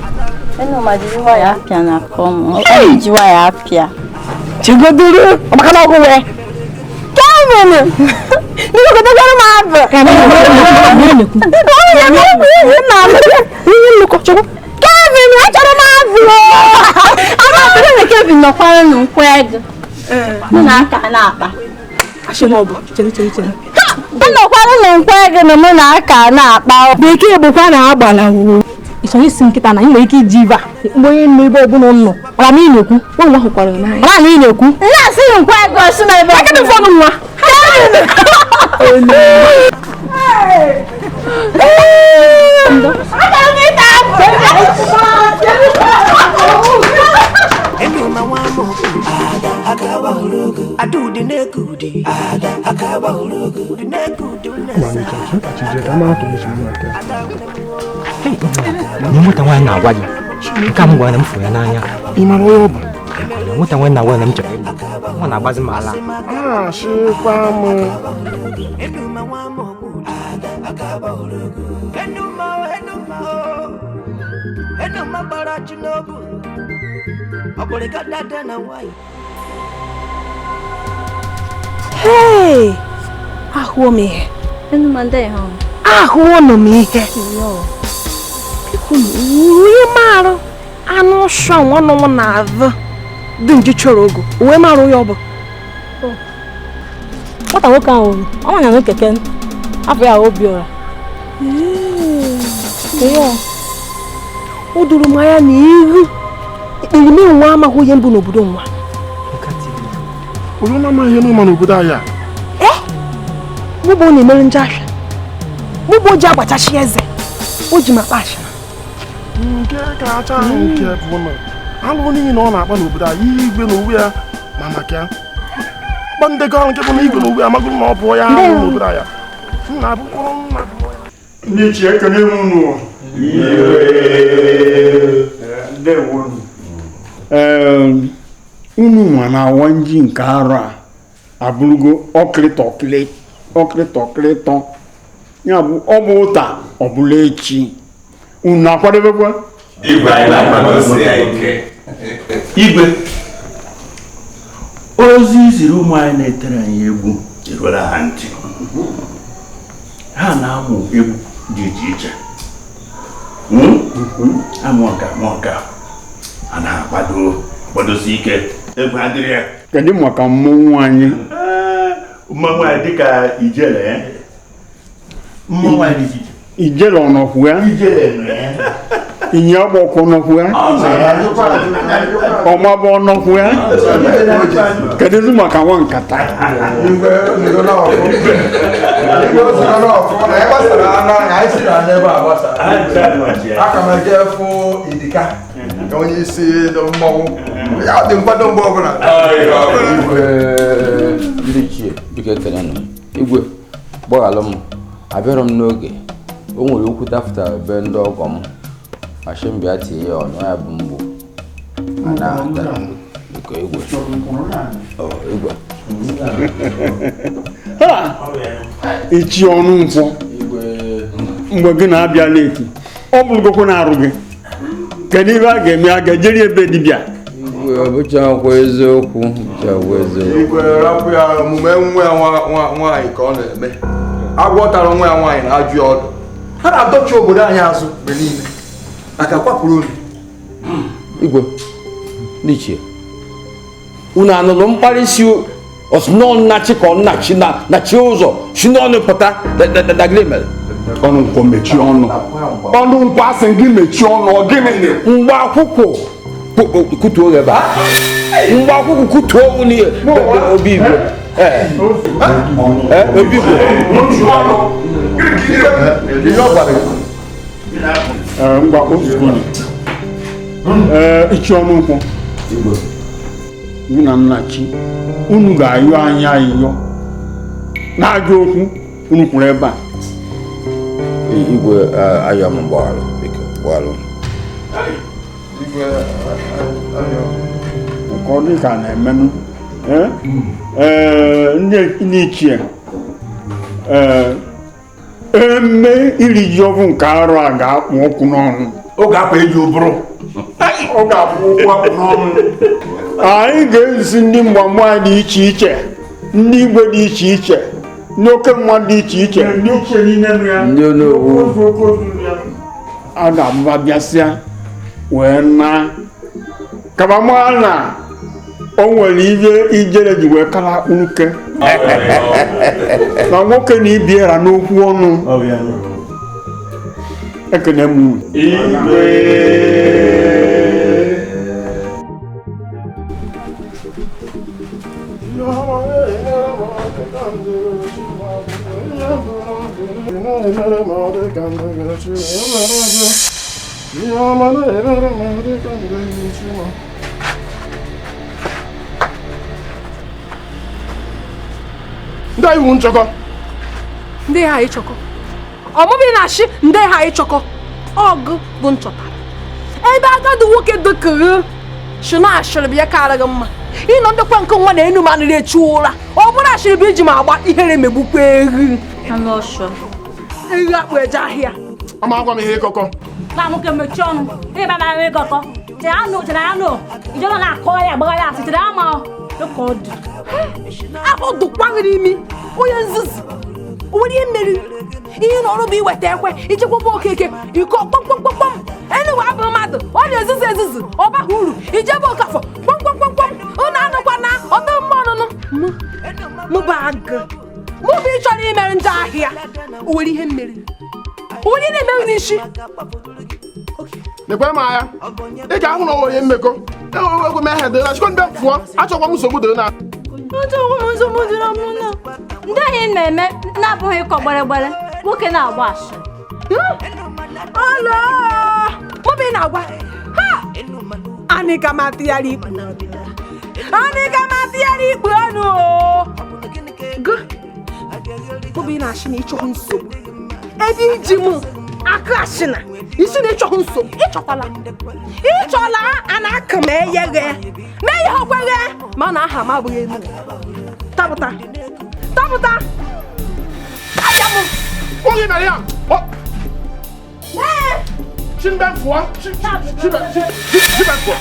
Enuma jiri waya apịa na akọ m. Ọ ji waya apịa. Chegodoro maka na ọgụ wee. Kevin! Biko gotekwara m abụ. Kevin, achọrọ m abụ. Ama na Kevin nọkwara n'ụkwụ ego. Mụ na aka na-akpa. Ashịbọbụ. Chere chere chere. Ọ nọkwara n'ụkwụ ego na mụ na aka na-akpa. Bekee bụkwa na agbala wo. Ị chọrọ isi nkịta na ị nwere ike iji ive a mgbe onye nọ ebe ọbụla nọ ọra na ị na-ekwu nwa hụkwara n'anya ọra na ị na-ekwu na-asị nkwa ego ọsị na ebe Ekene fọnụ nwa. Nwata nwaanyị na-agwa gị nke a m gwara na m fụrụ ya n'anya. Ị mara onye ọ bụ? Nwata nwaanyị na-agwa na m chọrọ ịlụ. Ọ na-agbazi m ala. Ashịkwa m. Hey! Ahụọ m ihe. Ahụọ m ihe. Biko uwe marụ anụ ụsọ nwanne m na-azụ dị nje chọrọ ogo uwe marụ ya ọ bụ. Nwata nwoke ahụ ọ na keke afọ ya Obiora. O doro m anya na ihu ekperime nwa amaghị onye mbụ n'obodo nwa. Onye na-amaghị ihe n'ụma n'obodo anyị a? Mụ bụ na-emere nje ahịa. Mụ bụ o ji agbachachi eze. O ji m akpa ashịna. Nke kacha nke bụ na alụ niile ọ na-akpa n'obodo anyị igwe na owu ya ma maka ya. Ọkpa ndekọ ahụ nke bụ na igwe na owu ya amagoro na ọ bụ ya ahụ n'obodo anyị. Nna abụkwụrụ nna. Ndị ichie ekene m unu. Unu nwa na-awa nji nke arọ a abụrụgo ọkịrịtọkịrịtọ ya bụ ọ bụ ụta ọ bụla echi. Unu akwadebekwa? Igwe anyị na-akwadosi ya ike. Igwe, ozi ziri ụmụ anyị na-etere anyị egwu eruola ha ntị. Ha na-amụ egwu dị iche iche. Amụ ọka a na-akwado kwadosi ike. Egwu adịrị ya. Kedu maka mmọnwụ anyị? Mmọnwụ anyị dịka ijele. Mmọnwụ anyị dị iche iche. Ijele ọ nọkwu ya? Ijele nọ ya. Ịnyịnya ọgbọkwọ nọkwu ya? Ọmabọ nọkwu ya? Kedụzi maka nwa nkata? Aka m eje fụ Idika onye isi mmọnwụ ya dị nkwado mgbe ọbụla. Ndị ichie biko ekele nụ. Igwe gbaghalụ m abịarọ m n'oge. O nwere okwu dapụtara be ndị ọgọ m asị m bịa tie ya ọnụ ya bụ mgbu biko igwe. Igwe ichi ọnụ nkwọ Mgbe gị na-abịa leti ọ bụrụgokwu na-arụ gị, kedu ihe a ga-eme? A ga-ejeri ebe dibịa? Igwe, ọ bụchakwa eziokwu, bụchakwa eziokwu. Igwe, rapụ ya. Omume nwa ya nwaanyị ka ọ na-eme. Agwọ tara nwa ya nwaanyị na-ajụ ya ọdụ. Ha na-adọchi obodo anyị azụ mgbe niile maka kwapụrụ unu. Igwe, ndị ichie, unu anụrụ mkparị si ọsịnọ nnachi ka ọ nnachi na chi ụzọ si n'ọnụ pụta na gịnị mere? Ọnụ nkwọ, mechie ọnụ. Ọnụ nkwọ, asị gị mechie ọnụ. Ọ gịnị? Mgbe akwụkwọ kutuo ebe a, mgbe akwụkwọ kutuo unu obi igwe. Obi igwe. Ngwa, ozugbo. Ee, ichi ọnụ nkwụ gị na nnachi, unu ga-ayọ anyị ayịyọ na-ajụ okwu unu kwuru ebe a. Igwe, ayọ m mgbaghalụ, biko, gbaghalụ. Nke ọ dị ka na-emenụ. Ee, ndị ichie, ee, eme iri ji ọbụ nke arụ a ga-akpụ ọkụ n'ọnụ. Ọ ga-akpa eji ụbụrụ. Ọ ga-akpụ okwu akpụ n'ọnụ. Anyị ga-ezi ndị mgbamgba dị iche iche, ndị igwe dị iche iche, ndị oke mmadụ dị iche iche, ndị onowu. A ga-abụba bịasịa wee na kaba na o nwere ihe ijere ji wee kara nwoke na nwoke na ibiera n'okwu ọnụ. Ekene m unu. Igwe. Ndị iwu nchọkọ. Ndị ha ịchọkọ ọmụbị na-achị, ndị ha ịchọkọ ọgụ bụ nchọtara ebe agadi nwoke dịkịrị shi na ashịrị bụ ya kara gị mma ịnọ ndekwa nke nwa na enu manịrị echu ụra. Ọ bụrụ ashịrị bụ iji ma agba ihere megbukwa ehi ehi akpụ eje ahịa. Ama agwa m ihe ịkọkọ. Na nwoke, mechie ọnụ. Ịba ma ịkọkọ chere anụ, chere anụ ijọba na-akọ ya agbagha ya asị chere ama dịka ọ dị. Afọ dụkwa gị n'imi, onye nzuzu. O nwere ihe mmeri ihe na ọrụ bụ iweta ekwe ichekwaba okeke iko kpọmkpọmkpọm. Enuwe abụ mmadụ, ọ na-ezuzu ezuzu, ọ baghị uru. Ijebe okafọ kpọmkpọmkpọm, unu anụkwa na ọdụ mma ọnụnụ mụ bụ agụ mụ bụ ịchọrọ imere ndị ahịa. O nwere ihe mmeri, o nwere ihe na-emerụ n'isi. Lekwe m anya, ị ga-ahụ na onye mmekọ enwegwe m ehe dịrị chikọ ndị pụọ. Achọkwa m nsogbu dịrị na nsogbu dịrị m na ndị anyị na-eme na-abụghị ịkọ gbere nwoke na-agba asị. Ọlọ mụ bụ ị na-agwa ha anị ka m atụgharị ikpu, anị ka m atụgharị ikpu ọnụ gụ. Mụ bụ ị na-achị na ịchọghị nsogbu ebe iji mụ akụ ashịna isi na ịchọghị nsogbu. Ịchọkwala ịchọla a na-akụ ma eyeghe ma eyeghe okweghe ma na aha m abụghị enu. Tapụta, tapụta abịa m. Oge mere ya. Chimbe fụọ. Chimbe fụọ.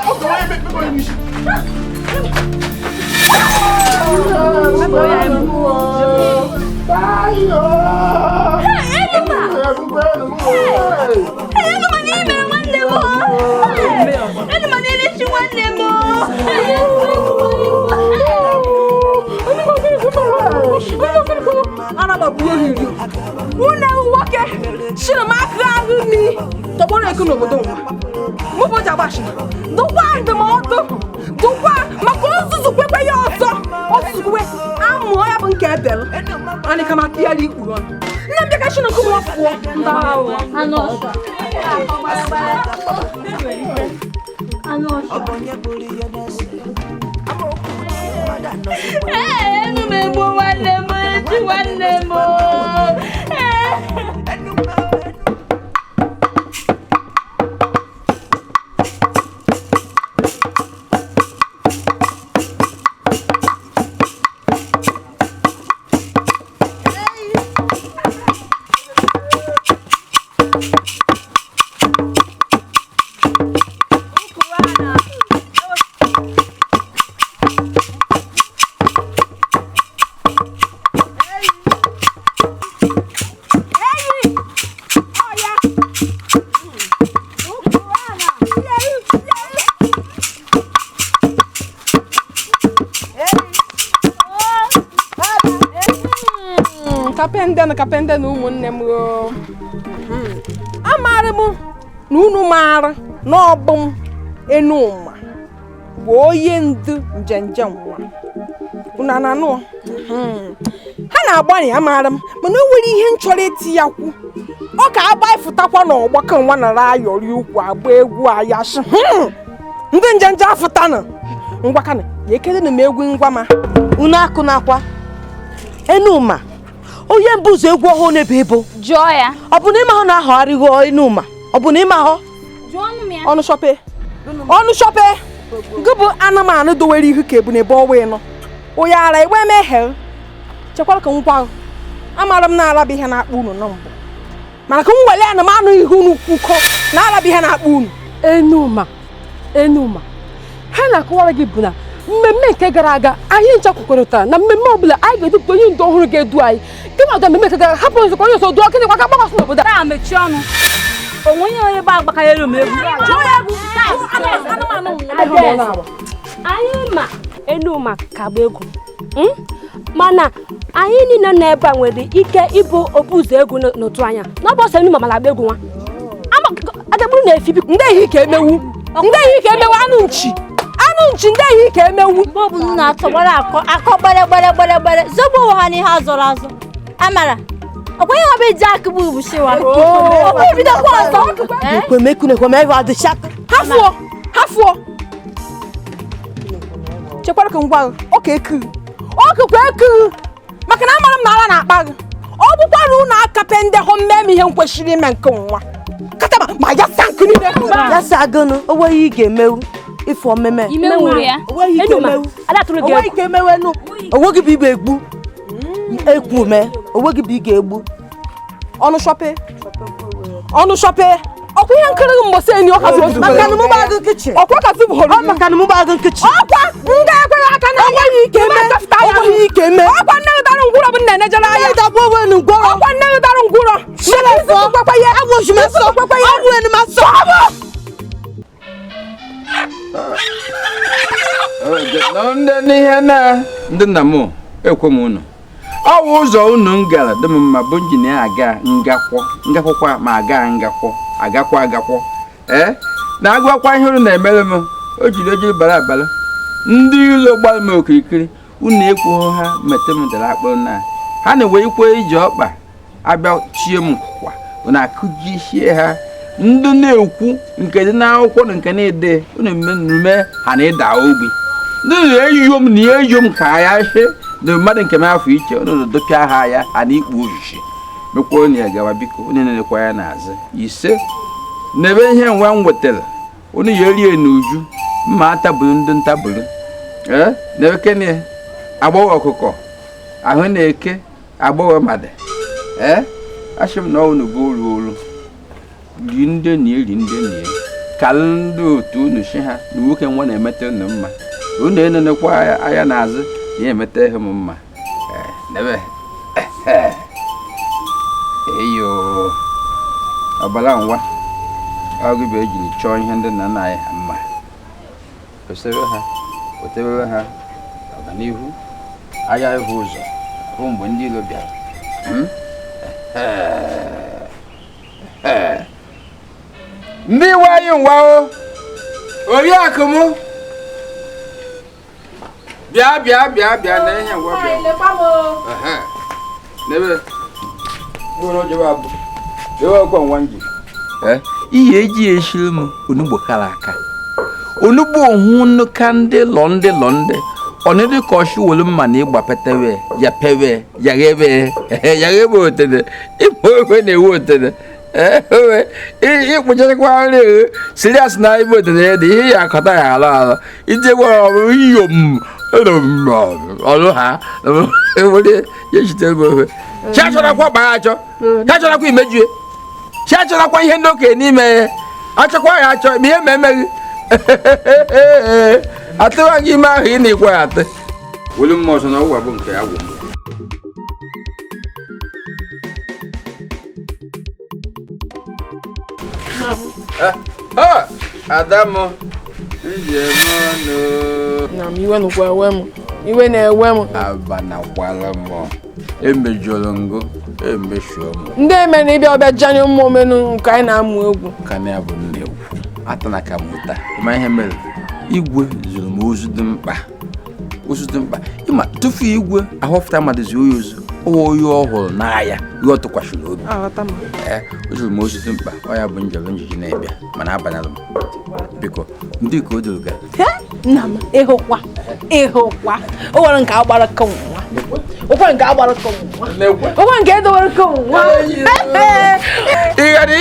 Ọ tọrọ ya mekọ ya n'isi. Enuma n'ime nwanne m. Enuma n'ime nwanne m. Ana m abụ ohiri nwunye nwoke shiri m aka ahụ mi tọgbọrọ eko n'obodo nwa mụ bụ jagbashina dụkwa ndụmọdụ dụkwa maka ozuzu kwekwe ya ọzọ ozuzu amụọ ya bụ nke ebelụ anyị ka maka ya ikpuru ọnụ nne m bịa shiri nke nwa pụọ ndị ahụ. Ee, enu m egbu nwanne m, eji nwanne m. Kapende kapende na ụmụnne m o. Amaara m na unu maara na ọ bụ m Enuma bụ onye ndu njenje nwa. Unu na-anụ? Ha na-agbalị amaara m mana o nwere ihe m chọrọ iti ya kwu. Ọ ka agbaịfụtakwa n'ọgbakọ nwa nara ayọrị ukwu agba egwu ayashi. Ndị njenje afụtanụ. Ngwa kana ya ekele na m egwu ngwa ma. Unu akụ n'akwa. Enuma. Onye mbụ ụzọ egwu ọhụụ na-ebe ebo. Jụọ ya. Ọ bụ na ịma hụ na ahọgharịghị Enuma? Ọ bụ na ịma hụ? Ọnụ shọpe. Ọnụ shọpe. Gị bụ anụmanụ dowere ihu ka ebu n'ebe ọwa ịnọ. Onye ara igbe emeghe. Chekwara ka ngwa ahụ. Amara m na-arabụ ihe na-akpọ unu na mbụ. Mana ka m were anụmanụ ihu unu kwukọ na-arabụ ihe na-akpọ unu. Enuma. Enuma. Ha na-akọwara gị bụ na mmemme nke gara aga anyị ncha kwekọrịtara na mmemme ọbụla anyị ga-edupụta onye ndu ọhụrụ ga-edu anyị. Kema ọdọ mmemme nke gara hapụ nzukọ onye ọzọ duo gịnị kwa ka gbakọsị n'obodo a. Taa mechie ọnụ. Onwe onye ebe agbakanyere m egwu. Anyị ma Enuma ka gba egwu. Mana anyị niile nọ ebe a nwere ike ịbụ obu ụzọ egwu n'otu anya. N'ọbọsọ Enuma mara agba egwu nwa. Agagburu na-efi biko. Ndị ehi ka emewu. Ndị ehi ka emewu anụ nchi. Anụ nchi ndị ehi ka emewu. Mgbe ọbụla na-atọgbara akọ akọ gbere gbere gbere gbere zọgbu onwe ha n'ihe azọrọ azọ. Amara ọkwa ihe ọbụ iji akụ bụ ubushiwa. Ọkwa ebidokwa ọzọ. Hafụọ hafụọ. Chekwara ka ngwa ọ ka eku. Ọ kakwa eku. Maka na amara m na ara na-akpa gị. Ọ bụkwara unu akape ndị hụ mmemme ihe m kwesịrị ime nke nwa. Katama ma ya sa nkụ niile. Ya sa gụnụ, o nweghị ị ga-emewu. Ife omeme. Enuma, onweghị ike emewe nụ. Onweghị bụ ibe egbu. Ekwu me, onweghị bụ ị ga-egbu. Ọnụ shọpe. Ọnụ shọpe. Ọkwa ihe nkiri mgbọsị enyi ọ kasị ozugbo. Maka na mụ gbaa gị nkịchị. Ọkwa kasị bụ họrọ. Ọ maka na mụ gbaa gị nkịchị. Ọkwa ndị ekweghị aka na enweghị ike eme. Onweghị ike eme. Ọkwa nne gị dara ngwụrọ bụ nna enejere anya. Ịdagbu onwe nu ngwọrọ. Ọkwa nne gị dara ngwụrọ. Shilefọ. Agwụsị m asọ. Agwụ enu m asọ. Ndị na ndị nna m ekwe m unu. Ọ wụ ụzọ unu m gara dị m mma bụ injinia aga ngakwọ ngakwọkwa ma aga ngakwọ agakwa agakwọ ee na-agwakwa ihe unu na-emere m o jiri ojiri bara abara ndị ilo gbara m okirikiri unu ekwughị ha mete m dara akpụrụ na ha na-ewe ikwe iji ọkpa abịa chie m kwa unu akụjisie ha ndị na-ekwu nke dị n'akwụkwọ na nke na-ede unu emume ha na-ịda ogbi ndị na-eyo m na eyo m ka ya shi na mmadụ nke m afọ iche unu dopịa ha ya ha na ikpu ojiji mekwa onye ya gawa biko unu na-elekwa ya n'azụ ise n'ebe ihe nwa m wetara unu ya erie n'uju mma ataburu ndị ntaburu ee n'ebe kene agbọghọ ọkụkọ ahụ na-eke agbọghọ mmadụ ee asị m na unu bụ olu olu ri ndị na eri ndị na ka ndị otu unu si ha na nwoke nwa na-emete unu mma unu enenekwa anya n'azụ na emete ihe m mma nebe eyo ọbara nwa ọgụ bụ ejiri chọọ ihe ndị nna nna anyị ha mma kwesịrị ha wetebere ha ọganihu agha ịhụ ụzọ hụ mgbe ndị ilo bịara ndị iwe anyị nwa o oriakụ m bịa bịa bịa bịa na ihe ngwa bịa n'ebe ihe eji eshiri m onugbo kara aka onugbo ohu nnuka ndị lọ ndị lọ ndị ọnịdị ka ọchị wolu mma na ịgbapetewe ya pewe ya ghebe ya ghebe otene ịkpọ ofe na-ewu otene ịkpụchakwa nri sirias na ibe otene ya dị ihe ya akọta ya alọ alọ ije gwara ọbụ iyom ọrụ ha were ya echitere m ofe chi achọrakwa gbaa achọ chi achọrakwa imejue chi achọrakwa ihe ndị okenye n'ime ya achọkwa ya achọ ma ihe ma emeghị atụwa gị ime ahụ ị na-ekwe atụ welu mma ọzọ na ọgwụ bụ nke agwụ m. Adamu na m iwe nụkwa ewe m iwe na-ewe m abanakwala m Emejọrọ ngụ emeshuo m. Ndị eme na ịbịa ọbịa janye ụmụ omenu nke anyị na-amụ egwu. Ka na ya bụ nne egwu. Atana ka m ụta. Ịma ihe mere? Igwe zụrụ m ozu dị mkpa. Ozu dị mkpa. Ịma tufu igwe ahọpụta mmadụ zi oyi ozu. Ọwa oyi ọhụrụ n'ahịa ihe ọ tụkwasịrị obi. Ee, o zụrụ m ozu dị mkpa. Ọ ya bụ njem njiji na-ebịa mana abanala m. Biko, ndị ka o doro ga. Nna m, ịhụkwa. Ịhụkwa. O nwere nke agbara ka nwa. Okwe nke agbara ka nwa. Okwe nke edowere ka nwa. Ị ghara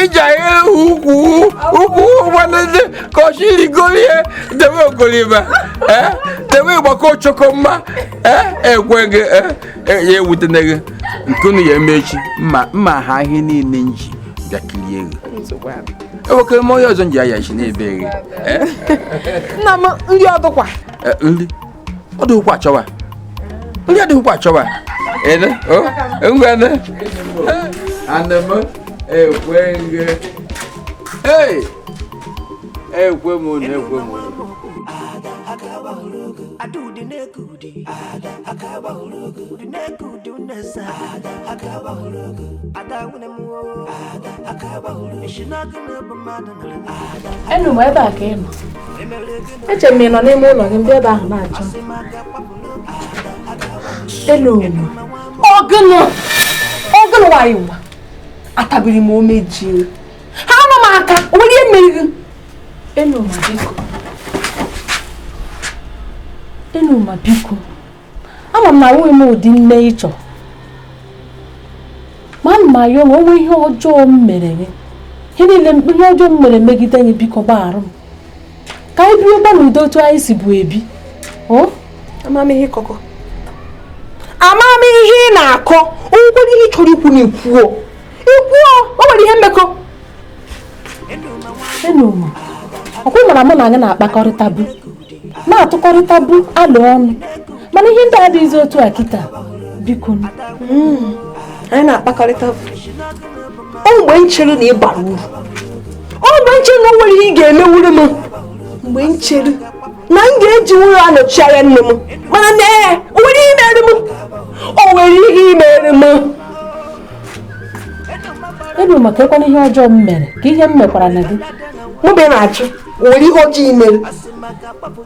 iji ahịrị ukwu ukwu nwanne ka ọ chirigorie debe ogoliba. Debe ịgbakọ ochoko mma. Ekwe gị ya ewutene gị nke unu ya eme echi mma ha ihe niile nji bịa kirie gị. Ewekere m onye ọzọ nji aya isi na-ebe gị. Nna m nri ọdụkwa. Nri ọdụkwa achọwa. Nri adịghịkwa achọwa. Ene o ngwane. Ana m ekwe gị. Hey! Ekwe m unu ekwe m unu. Enu m ebe a ka ị nọ. Eche m ị nọ n'ime ụlọ gị mgbe ebe ahụ na-achọ. Elu ọgụnụ ọgụnụ nwanyị nwa atabiri m omeji ha nọ m aka o nwere ihe mere gị. Enuma biko, Enuma biko, ama m na awụghị m ụdị nne ị chọrọ ma ana m ayọ na onwe ihe ọjọọ m mere gị, ihe niile ihe ọjọọ m mere megide gị, biko gbaghara m ka anyị biri gba n'udo otu anyị si bụ ebi. Ama m ihe ịkọkọ, ama m ihe ị na-akọ, onwekwere ihe ị chọrọ ikwu na ikwuo ikwuo, o nwere ihe mmekọ. Enuma, ọkwa mara mụ na anyị na-akpakọrịtabu na-atụkọrịtabu alụ ọnụ, mana ihe ndị adịghịzi otu a kịta, biko. Anyị na-akpakọrịta o mgbe nchere na ị bara uru, o mgbe nchere na o nwere ihe ị ga-emewuru m, mgbe nchere na m ga-eji wuru anọchi anya nne m, mana nee, o nwere ihe mere m, o nwere ihe mere m. Enuma, ka ekwana ihe ọjọọ m mere ka ihe m mekwara na gị. Mụ bụ na-achụ, o nwere ihe ọjọọ i mere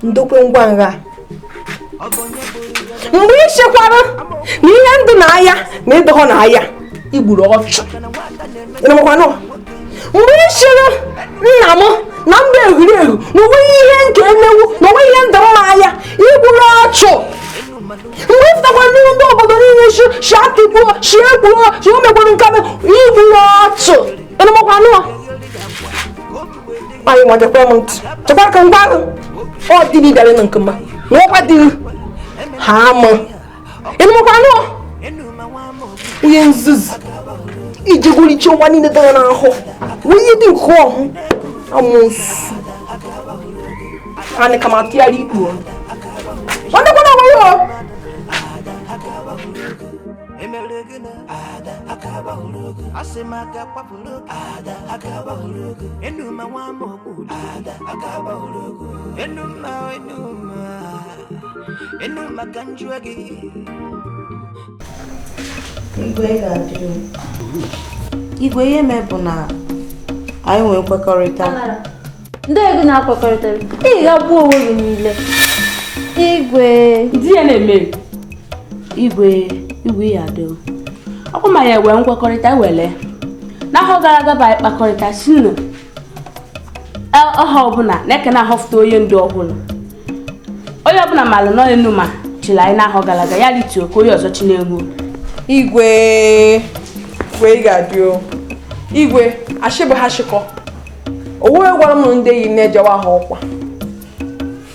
ndokwe ngwa ngha mgbe ị chekwara na ihe ndụ na-aya na ịdọghọ na-aya igburu ọchụ. Mgbe ị chere nna m na mba egwuregwu na onweghị ihe nke emewu na onweghị ihe ndụ mma aya igburu ọchụ. Mgbe ị fụtakwara n'ihu ndị obodo niile shi atụgbuo shi egbuo shi o megburu nke igburu ọchụ. Ịnụmakwanụ anyị nwa chekwa m ntị, chekwa ka ngwa ahụ ọ dịrị bịara na nke mma na ọkwa dịrị ha ama. Ịnụmakwanụ onye nzuzu iji gwurichi ụwa niile dara n'ahụ onye dị nke ọhụ amụsụ anyị ka ma tụgharị ikpu ọnụ nwanne onwe ya. Igwe ga-adị. Igwe ihe mee bụ na anyị nwee nkwekọrịta. Ndị ego na-akwekọrịta ị ga-agbuo onwe gị niile. Igwe di ya na-eme. Igwe igwe ya adị. Ọkwa ma ya wee nkwekọrịta wele n'afọ gara aga bụ anyị kpakọrịta si na ọha ọbụla na-eke na-ahọfụta onye ndu ọhụrụ. Onye ọbụla malụ nọ Enuma chịrị anyị n'ahọ gara aga ya rituo ka onye ọzọ chi na-egwu. Igwe igwe ị ga-adị o. Igwe ashịbụ ha shịkọ owe gwara m ndị enyi na-ejewa ha ọkwa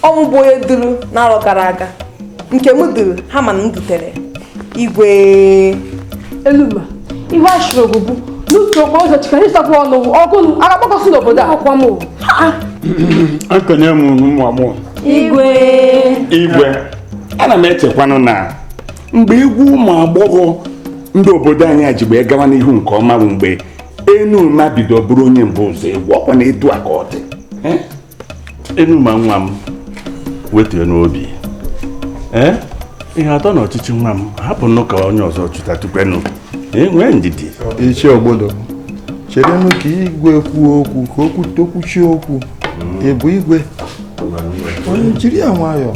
ọnwụ bụ onye duru n'arọ gara aga nke m duru ha mana m dutere. Igwe Enuma, ihe ashịrị bụ n'utu okporo ụzọ chikara ịsapụ ọnụ ọgụ agakpọkọsị n'obodo a. Ọkwa m ekene m ụmụ agbọghọ. Igwe igwe ana m echekwanụ na mgbe egwu ụmụ agbọghọ ndị obodo anyị ji wee gawa n'ihu nke ọma bụ mgbe Enuma bido bụrụ onye mbụ ụzọ egwu ọkwa na etu a ka ọ dị. Enuma nwa m wetue n'obi. Ihe atọ na ọchịchị nwa m hapụ ka onye ọzọ chụta tukwenu. Nwee ndidi. Ichie Ogbodo, cherenụ ka igwe kwuo okwu ka okwu tokwuchie okwu. Ị bụ igwe? Onye jiri ya nwayọọ.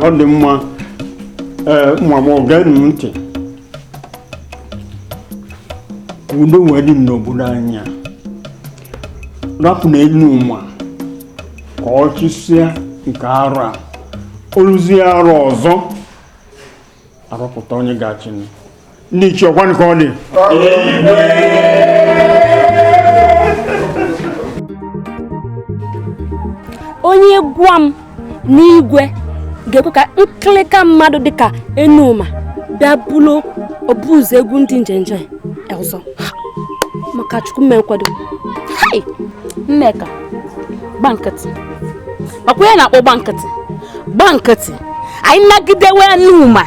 Ọ dị mma. Nwa m, gee m ntị. Udo wee dị n'obodo anyị a. Rapụ na Enuma ka ọ chịsịa nke arụ a. Oluzie arụ ọzọ arọpụta onye ga-achị. Ndị ichie, ọkwanụ ka ọ dị. Onye gwa m n'igwe ga-ekwe ka nkịlịka mmadụ dịka Enuma bịa bụrụ ọbụzụ egwu ndị njenje ọzọ maka Chukwu mee nkwado. Hai! Nneka, gba nkịtị. Ọkwa ya na-akpọ gba nkịtị. Gba nkịtị. Anyị nagidewe Enuma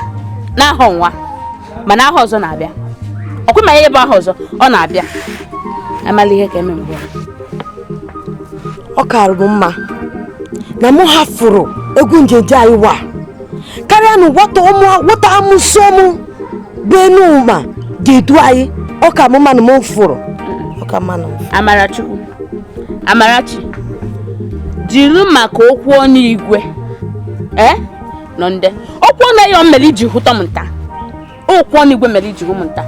n'aha nwa mana aha ọzọ na-abịa. Ọkwa ma ya ebe aha ọzọ ọ na-abịa. Amala ihe ka eme mbụ. Ọ karụ m mma na mụ hafụrụ egwu njenje anyị wa karịa na nwata amụsọ mụ bụ Enuma ga-edu anyị. Ọ ka mụ mma na mụ fụrụ. Ọ ka mma na m. Amarachukwu, Amarachi, jiri maka okwu ọnụ igwe nọ nde okwu ọnụ ya mere iji hụta m nta. Okwu ọnụ igwe mere iji hụ m nta.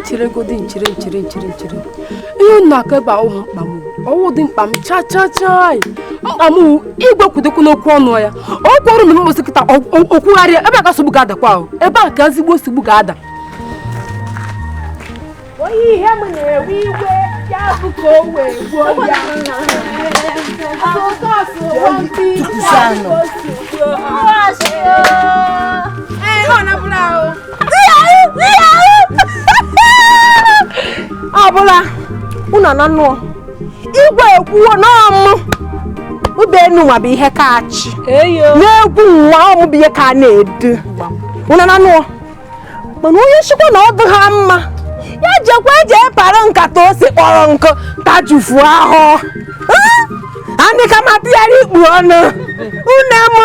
Chere nchere nchere nchere nchere. Ihe na-aka ebe ahụ mkpa m. Ọwụ dị mkpa m cha cha cha. Mkpa m igwe kwudekwu n'okwu ọnụ ya. O kwuru m mkposi kịta okwugharịa ebe a ka nsogbu ga-adakwa ahụ. Ebe a ka ezigbo nsogbu ga-ada. Onye ihe m na-ewe iwe ya bụ ka o wee gbuo ya. Ọ bụla unu na nnụọ igwe ekwuo n'ọmụ ube Enuma bụ ihe ka achị n'egwu nwa ọmụ bụ ihe ka na-edu. Unu na nnụọ mana onye nchịkwa na ọ dị ha mma ya jekwa eje para nkata ose kpọrọ nkụ tajufu ahụ. Andị ka ma tụgharị ikpu ọnụ une m.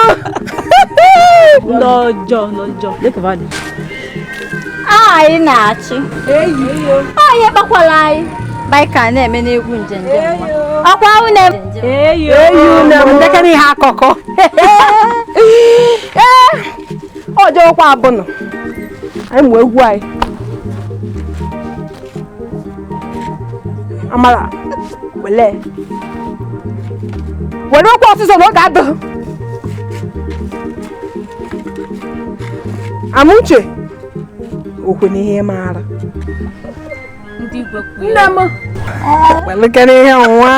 Anyị na-achị. Onye kpakwala anyị baịka na-eme n'egwu njenje nwa. Ọkwa une m. Eyi une m ndekere ihe akụkọ. Ee, ọ jewekwa abụnụ. Anyị mụ egwu anyị. Amara, wele. Were okwu ọsịsọ na ọ ga-adụ. Amuche, okwe n'ihe maara. Nne m. Welekere ihe nwa.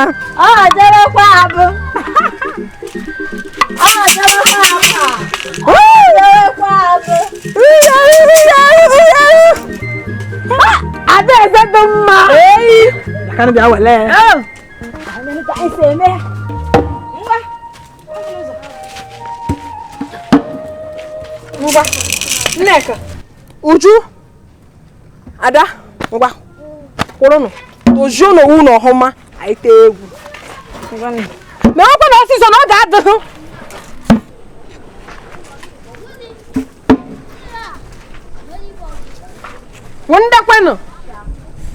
Ọ jerekwa abụ. Ọ jerekwa abụ. Ọ jerekwa abụ. Adaeze dị mma. Kana bịa wele. Ngwa. Nneka, Uju, Ada, ngwa. Kwụrụnụ. Tojuo n'owu na ọhụma anyị tee egwu. Ma ọkwa na ọsịsọ na ọ ga-adịghị. Ndekwenụ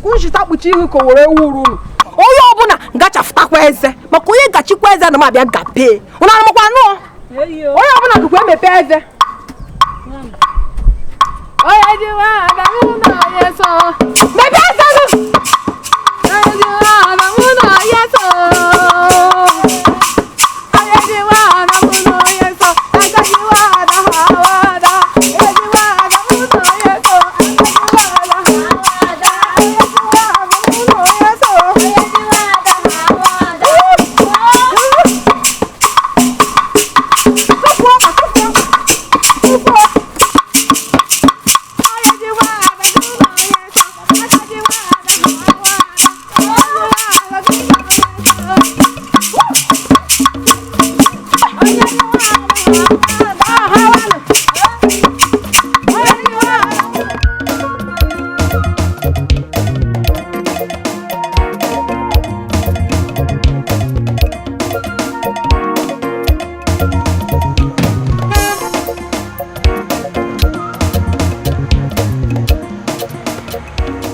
kwụnchita kpuchi ihu ka o were ewu uru unu. Onye ọbụla gachafụtakwa eze maka onye gachikwa eze na m abịa gapee. Unu anụmakwa nụọ? Onye ọbụla dịkwa emepe eze. Mepee eze gị!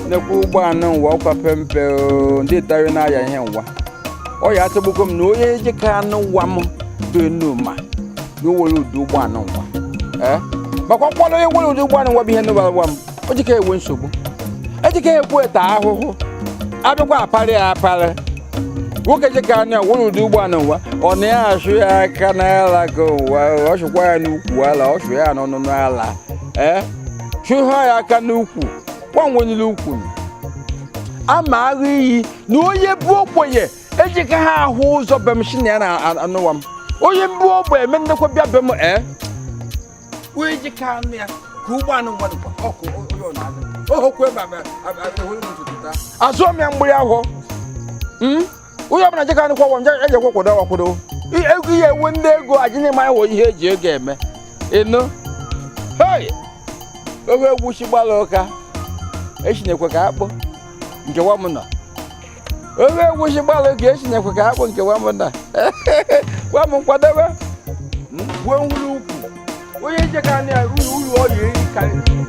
Nekwa ụgbọ anụ nwa ọkwa pempe ndị tari na-aya ihe nwa ọ ya atọgbukọ m na onye ejeka anụ nwa m bụ Enuma na o nwere ụdị ụgbọ anụ nwa ee makwa nkwado onye nwere ụdị ụgbọ anụ nwa bụ ihe nụbara gwa m o jika enwe nsogbu ejika ekwu eta ahụhụ abịakwa aparị ya aparị nwoke jika anụ ya nwere ụdị ụgbọ anụ nwa ọ na-asụ ya aka n'ala ka ụwa ọ sụkwa ya n'ukwu ala ọ sụ ya n'ọnụnụ ala ee chụha ya aka n'ukwu gbanwenyere ukwu ama aghụ iyi na onye bụ ogbenye ejika ha ahụ ụzọ be m si na ya na-anụwa m onye mbụ ogbenye eme ndekwa bịa be m ee onye jika anụ ya ka ụgbọ anụ nwa dịkwa ọkụ onye ọ na-azụ ohokwu ebe azụọ m ya mgbiri ahụ onye ọbụla jeka anụ kwọgwọ m ejekwa kwado akwado ego ihe ewe ndị ego ajị na-eme anyị wụ ihe eji ego eme ịnụ hei oge egwu chi gbara ụka echinekwe ka akpụ nke nwa m nọ oge egwu chi gbara ụka echinekwe ka akpụ nke nwa m nọ gwa m nkwadebe gwuo nwuru ukwu onye jeka anụ ya uru uru ọ ya eri karịrị.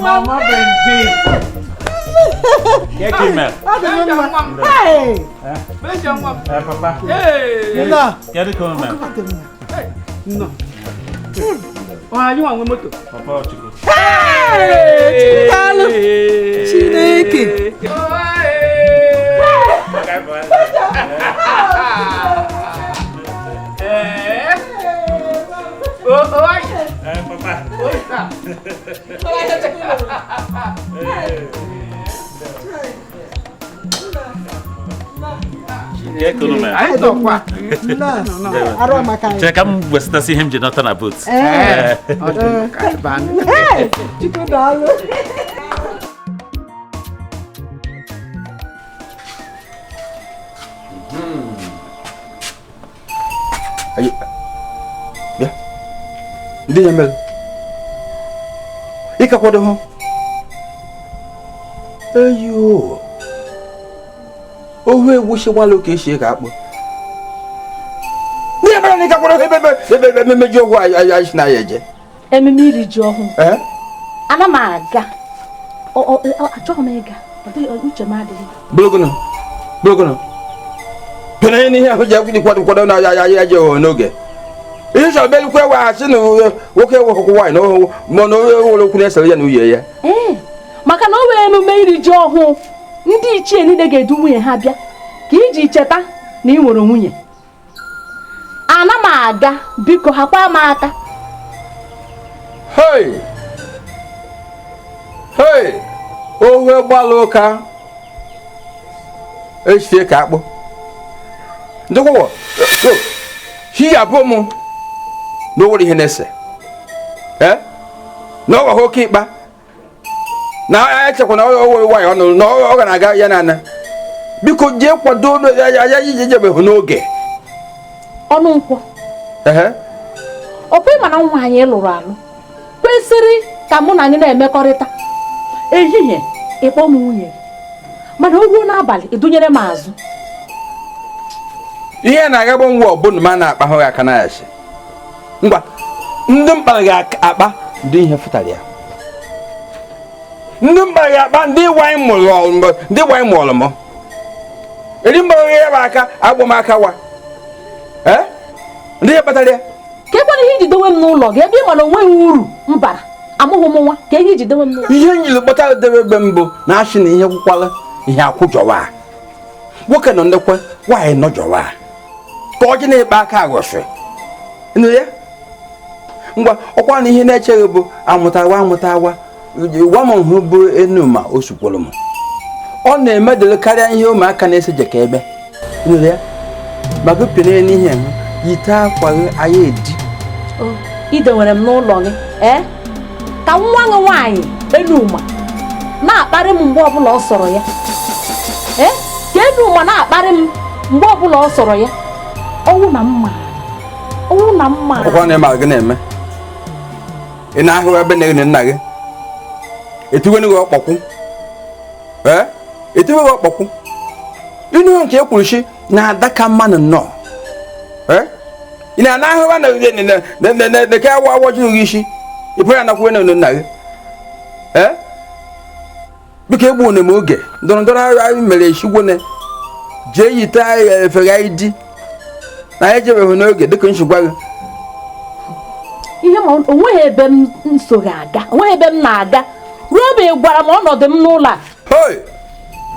Mama Benji. Keke me. Hey. Eh papa. Hey. Kedu ka ome? No. Ọ anyị nwa nwe moto. Papa Ochukwu. Hey! Daalụ. Chineke. Eh papa. Chere ka m wesịtasị ihe m ji nọta na boot. Bịa. Ndị ya mere. Ị ka kwado hụ? Eyo. Ohu egwu si gbalụ ka esi ka akpụ. Ndị ebere na ị ka kwado ebe ebe ebe ememe ji ọhụụ anyị si na ya eje. Ememe iri ji ọhụụ. Ana m aga. Achọghị m ịga. Uche m adịghị. Bụrụgụnụ. Bụrụgụnụ. Pere n'ihe ahụ ji akwụkwọ kwado kwado na ya ya je n'oge. Ihe chọrọ belukwe waghachi na nwoke ewekọkwa nwaanyị na ohu ma na onye nwere okwu na-esere ya na nwunye ya. Ee, maka na o nwere emume iri ji ọhụụ ndị ichie niile ga-edu nwunye ha bịa ka iji cheta na ị nwere nwunye. Ana m aga, biko hakwa m aka. Hei! Hei! Ohu gbara ụka echie ka akpụ. Ndịkwụwọ, hi abụọ m na o nwere ihe na-ese na ọ ghọghọ oke ịkpa na echekwa na o nwere nwaanyị ọnụ na ọ ga na-aga ya na ana biko jee kwado ya iji jebeghị n'oge. Ọnụ nkwọ ọ bụ ịma na nwa anyị lụrụ alụ kwesịrị ka mụ na anyị na-emekọrịta ehihie ịkpọ m nwunye mana o ruo n'abalị ịdụnyere m azụ. Ihe na-agagba ngwa ọbụna ma na-akpa hụ aka na ya ngwa ndị mkpara ga-akpa ndị ihe fụtara ya ndị mkpara ga-akpa ndị nwanyị mụrụ ndị nwanyị mụrụ m eri mgbara ya bụ aka agbụ m aka wa ndị ihe kpatara ya ka ekwana ihe iji dowe m n'ụlọ gị ebe ị ma na onweghị uru m bara amụghị m nwa ka ihe iji dowe m n'ụlọ. Ihe njiri kpatara debe ebe mbụ na achị na ihe kwụkwala ihe akwụjọwa nwoke nọ ndekwe nwaanyị nọjọwa ka ọ ji na-ekpe aka aghọsị nụ ya ngwa ọkwa na ihe na-echeghị bụ amụtawa amụtawa gwa m hụ bụ Enuma o sukwuru m ọ na-emedele karịa ihe ụmụaka na-ese jeka ebe nụ ya maka pịnye n'ihe hụ yite akwa gị anya edi. Idewere m n'ụlọ gị ee ka nwa gị nwaanyị Enuma na-akparị m mgbe ọbụla ọ sọrọ ya ee ka Enuma na-akparị m Mgbe ọbụla ọ sọrọ ya, ọnwụ na mma. Ọnwụ na mma. Ọkwa na ịma gị na-eme. Ị na-ahụ ebe na nna gị. Etiwe gị ọkpọkwụ. Ee? Etiwe gị ọkpọkwụ. Ịnụ nke ekwuru shi na adaka mmanụ nnọọ. Ee? Ị na-ahụ na na ka awa awọjụ gị isi. Ị pụrụ anakwuwe na nna gị. Ee? Biko egbu m oge ndọrọ ndọrọ anyị mere eshigwone jee yite efere anyị di na anyị ejebeghị n'oge dịka nshigwa gị. Ihe ma onweghị ebe m so gị aga, onweghị ebe m na-aga ruo mgbe ị gwara m ọnọdụ m n'ụlọ a. Hoi!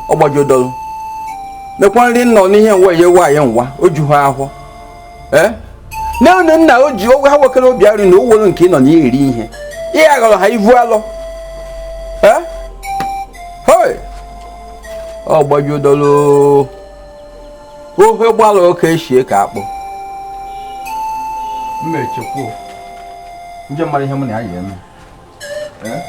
Ọ gbajodoro mekwa nri nọ n'ihe nwa ye nwaanyị nwa o ju ha ahụ. Ee? Nne nna o ji ha nwekere obi arụ na o were nke ị nọ na eri ihe ihe aghọrọ ha ivu alọ. Ee? Hoi! Ọ gbajodoro ofe gbara oke eshie ka akpụ. Mma echekwuo nje mara ihe mụ na ya yi eme. Ee?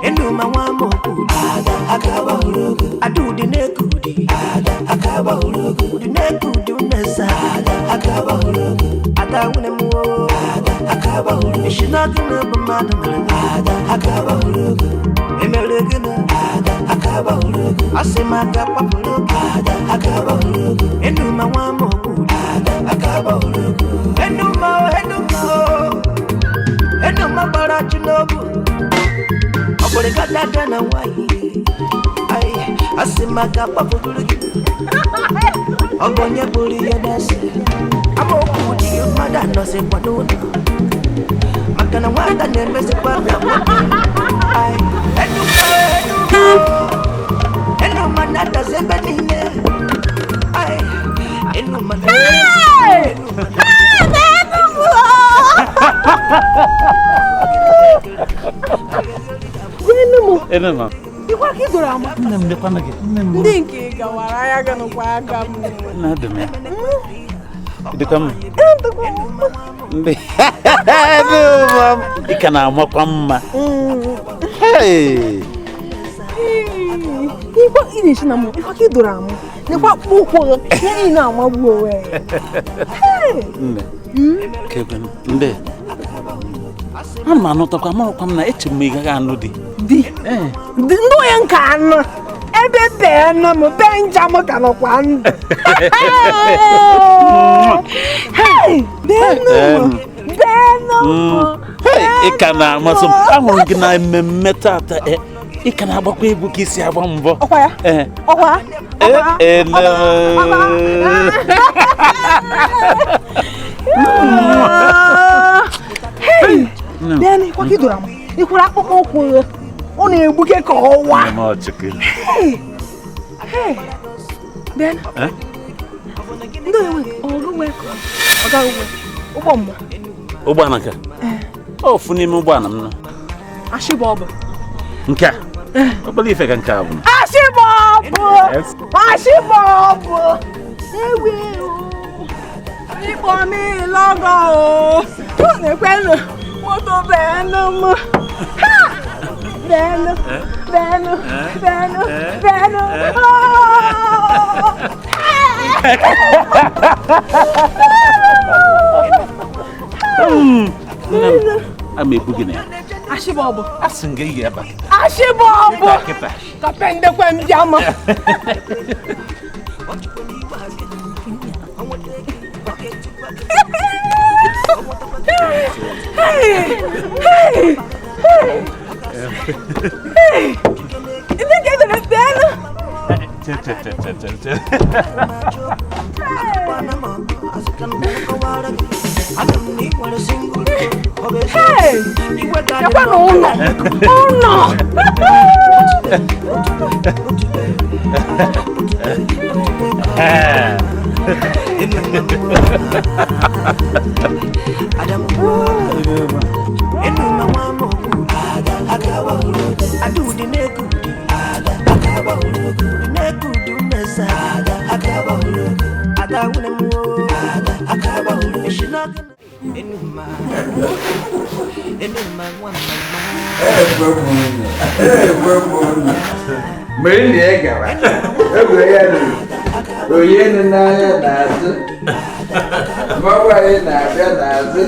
Enuma nwa moku ada akaba urugu adudi nekudi ada akaba urugu udi nekudi unesa ada akaba urugu ada wune muo ada akaba urugu ishinagu na bamadu ada akaba urugu emeregena ada akaba urugu asimaka papurugu ada akaba urugu enuma nwa moku ada akaba urugu enuma enuma enuma bara chinobu Okorikata na wayi ai asimaka papurugu ogonye buri ya dasi amoku di mada no se kwado maka na nwata na-emezikwa ka nwoke ai enuma enuma na-adazi ebe niile ai enuma na Enuma. Ikwa ka idoro ama. Nne m lekwana gị. Nne m. Ndị nke gawara anya gị nụkwa aka m. Na adị m ya. Dịkwa m. Ndị. Enuma. Ị ka na-amakwa mma. Hey. Ikwa ị na-esi na mụ. Ikwa ka idoro ama. Nekwa akpụkpọ ụkwụ gị. Ihe niile amagbu onwe ya. Nne. Kekwe m. Ndị. Ana m anụtakwa amaghịkwa m na eche m ị gaghị anụ di. Di. Ndị onye nke anụ ebe bee nọ m bee nja m ka nọkwa ndụ. Ị ka na-amasị m ahụrụ gị na mmemme tata ị ka na-agbakwa egwu ka isi agba mbọ. Ọkwa ya? Ọkwa? Bịanụ, ịkwa ka idoro ama. Ịkwara akpụkpọ ụkwụ gị. Ọ na-egbuke ka ọwa. Bịanụ. Ndị onye nwe ọgụ nwe ọ gaghị nwe ụgbọ mma. Ụgbọala nke? Ofu n'ime ụgbọala m nọ. Ashịbọ ọ bụ. Nke a? Obere ife ka nke a bụ. Ashịbọ ọ bụ. Ashịbọ ọ bụ. Ewi ịkpọ m ịlọgọ o. Unu ekwenụ moto bịanụ m. Ha! Bịanụ, bịanụ, bịanụ, bịanụ. Ama ebu gị na ya. Ashịbọ ọ bụ. Asị m gị ị ga-aba. Ashịbọ ọ bụ. Kapendekwe m bịa ma. Hey! Hey! Hey! Hey! Ndị nke dere bịanụ. Che che che che che che. Hey! Yakwa na ụlọ. Ụlọ. Mgbe nna ya gara, egwure ya ruru, onye nụ n'anya n'azụ, mmanwụ anyị na-abịa n'azụ.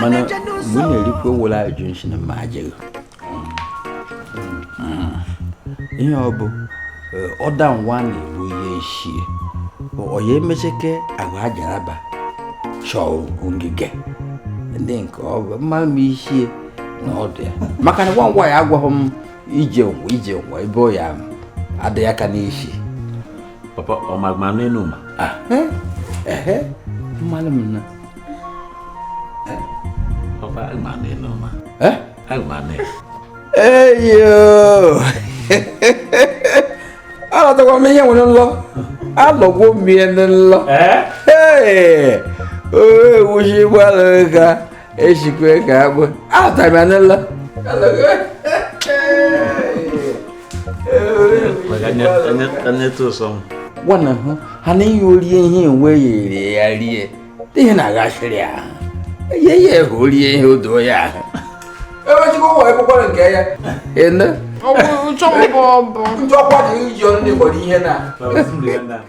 Mana mgbe ị na-erikwa owula ajụ nshi na mma ajịghị ihe ọ bụ ọda nwa na-ebu ihe ishie ọ ya emecheke ahụ ajaraba chọọ ngige ndị nke ọ bụ mma m ishie na ọdụ ya maka na ngwa ngwa ya agwaghị m ije ngwa ije ngwa ebe ọ ya adịghị aka n'isi. Papa, ọ ma ma n'Enuma? Ehe, mmalụ m na. Papa, ma n'Enuma. Eh? Ma ne. Eyo! Alọtakwa m ihe nwere nlọ. Alọgwo m ihe nlọ. Ee! Ewuchi gbalụ ka eshikwe ka akpụ. Alọtara m ya nlọ. Gwana hụ, ha na ihe orie ihe enwe ya rie ya rie. Ihe na-aghachiri ahụ. Ihe ya ehụ orie ihe odo ya ahụ. Ewechikwa ụwa ekwukwara nke ya. Ene. Ọ bụ nchọ mbụ ọ bụ. Njọkwa dị iji ọnụ n'ịgbọrọ ihe na.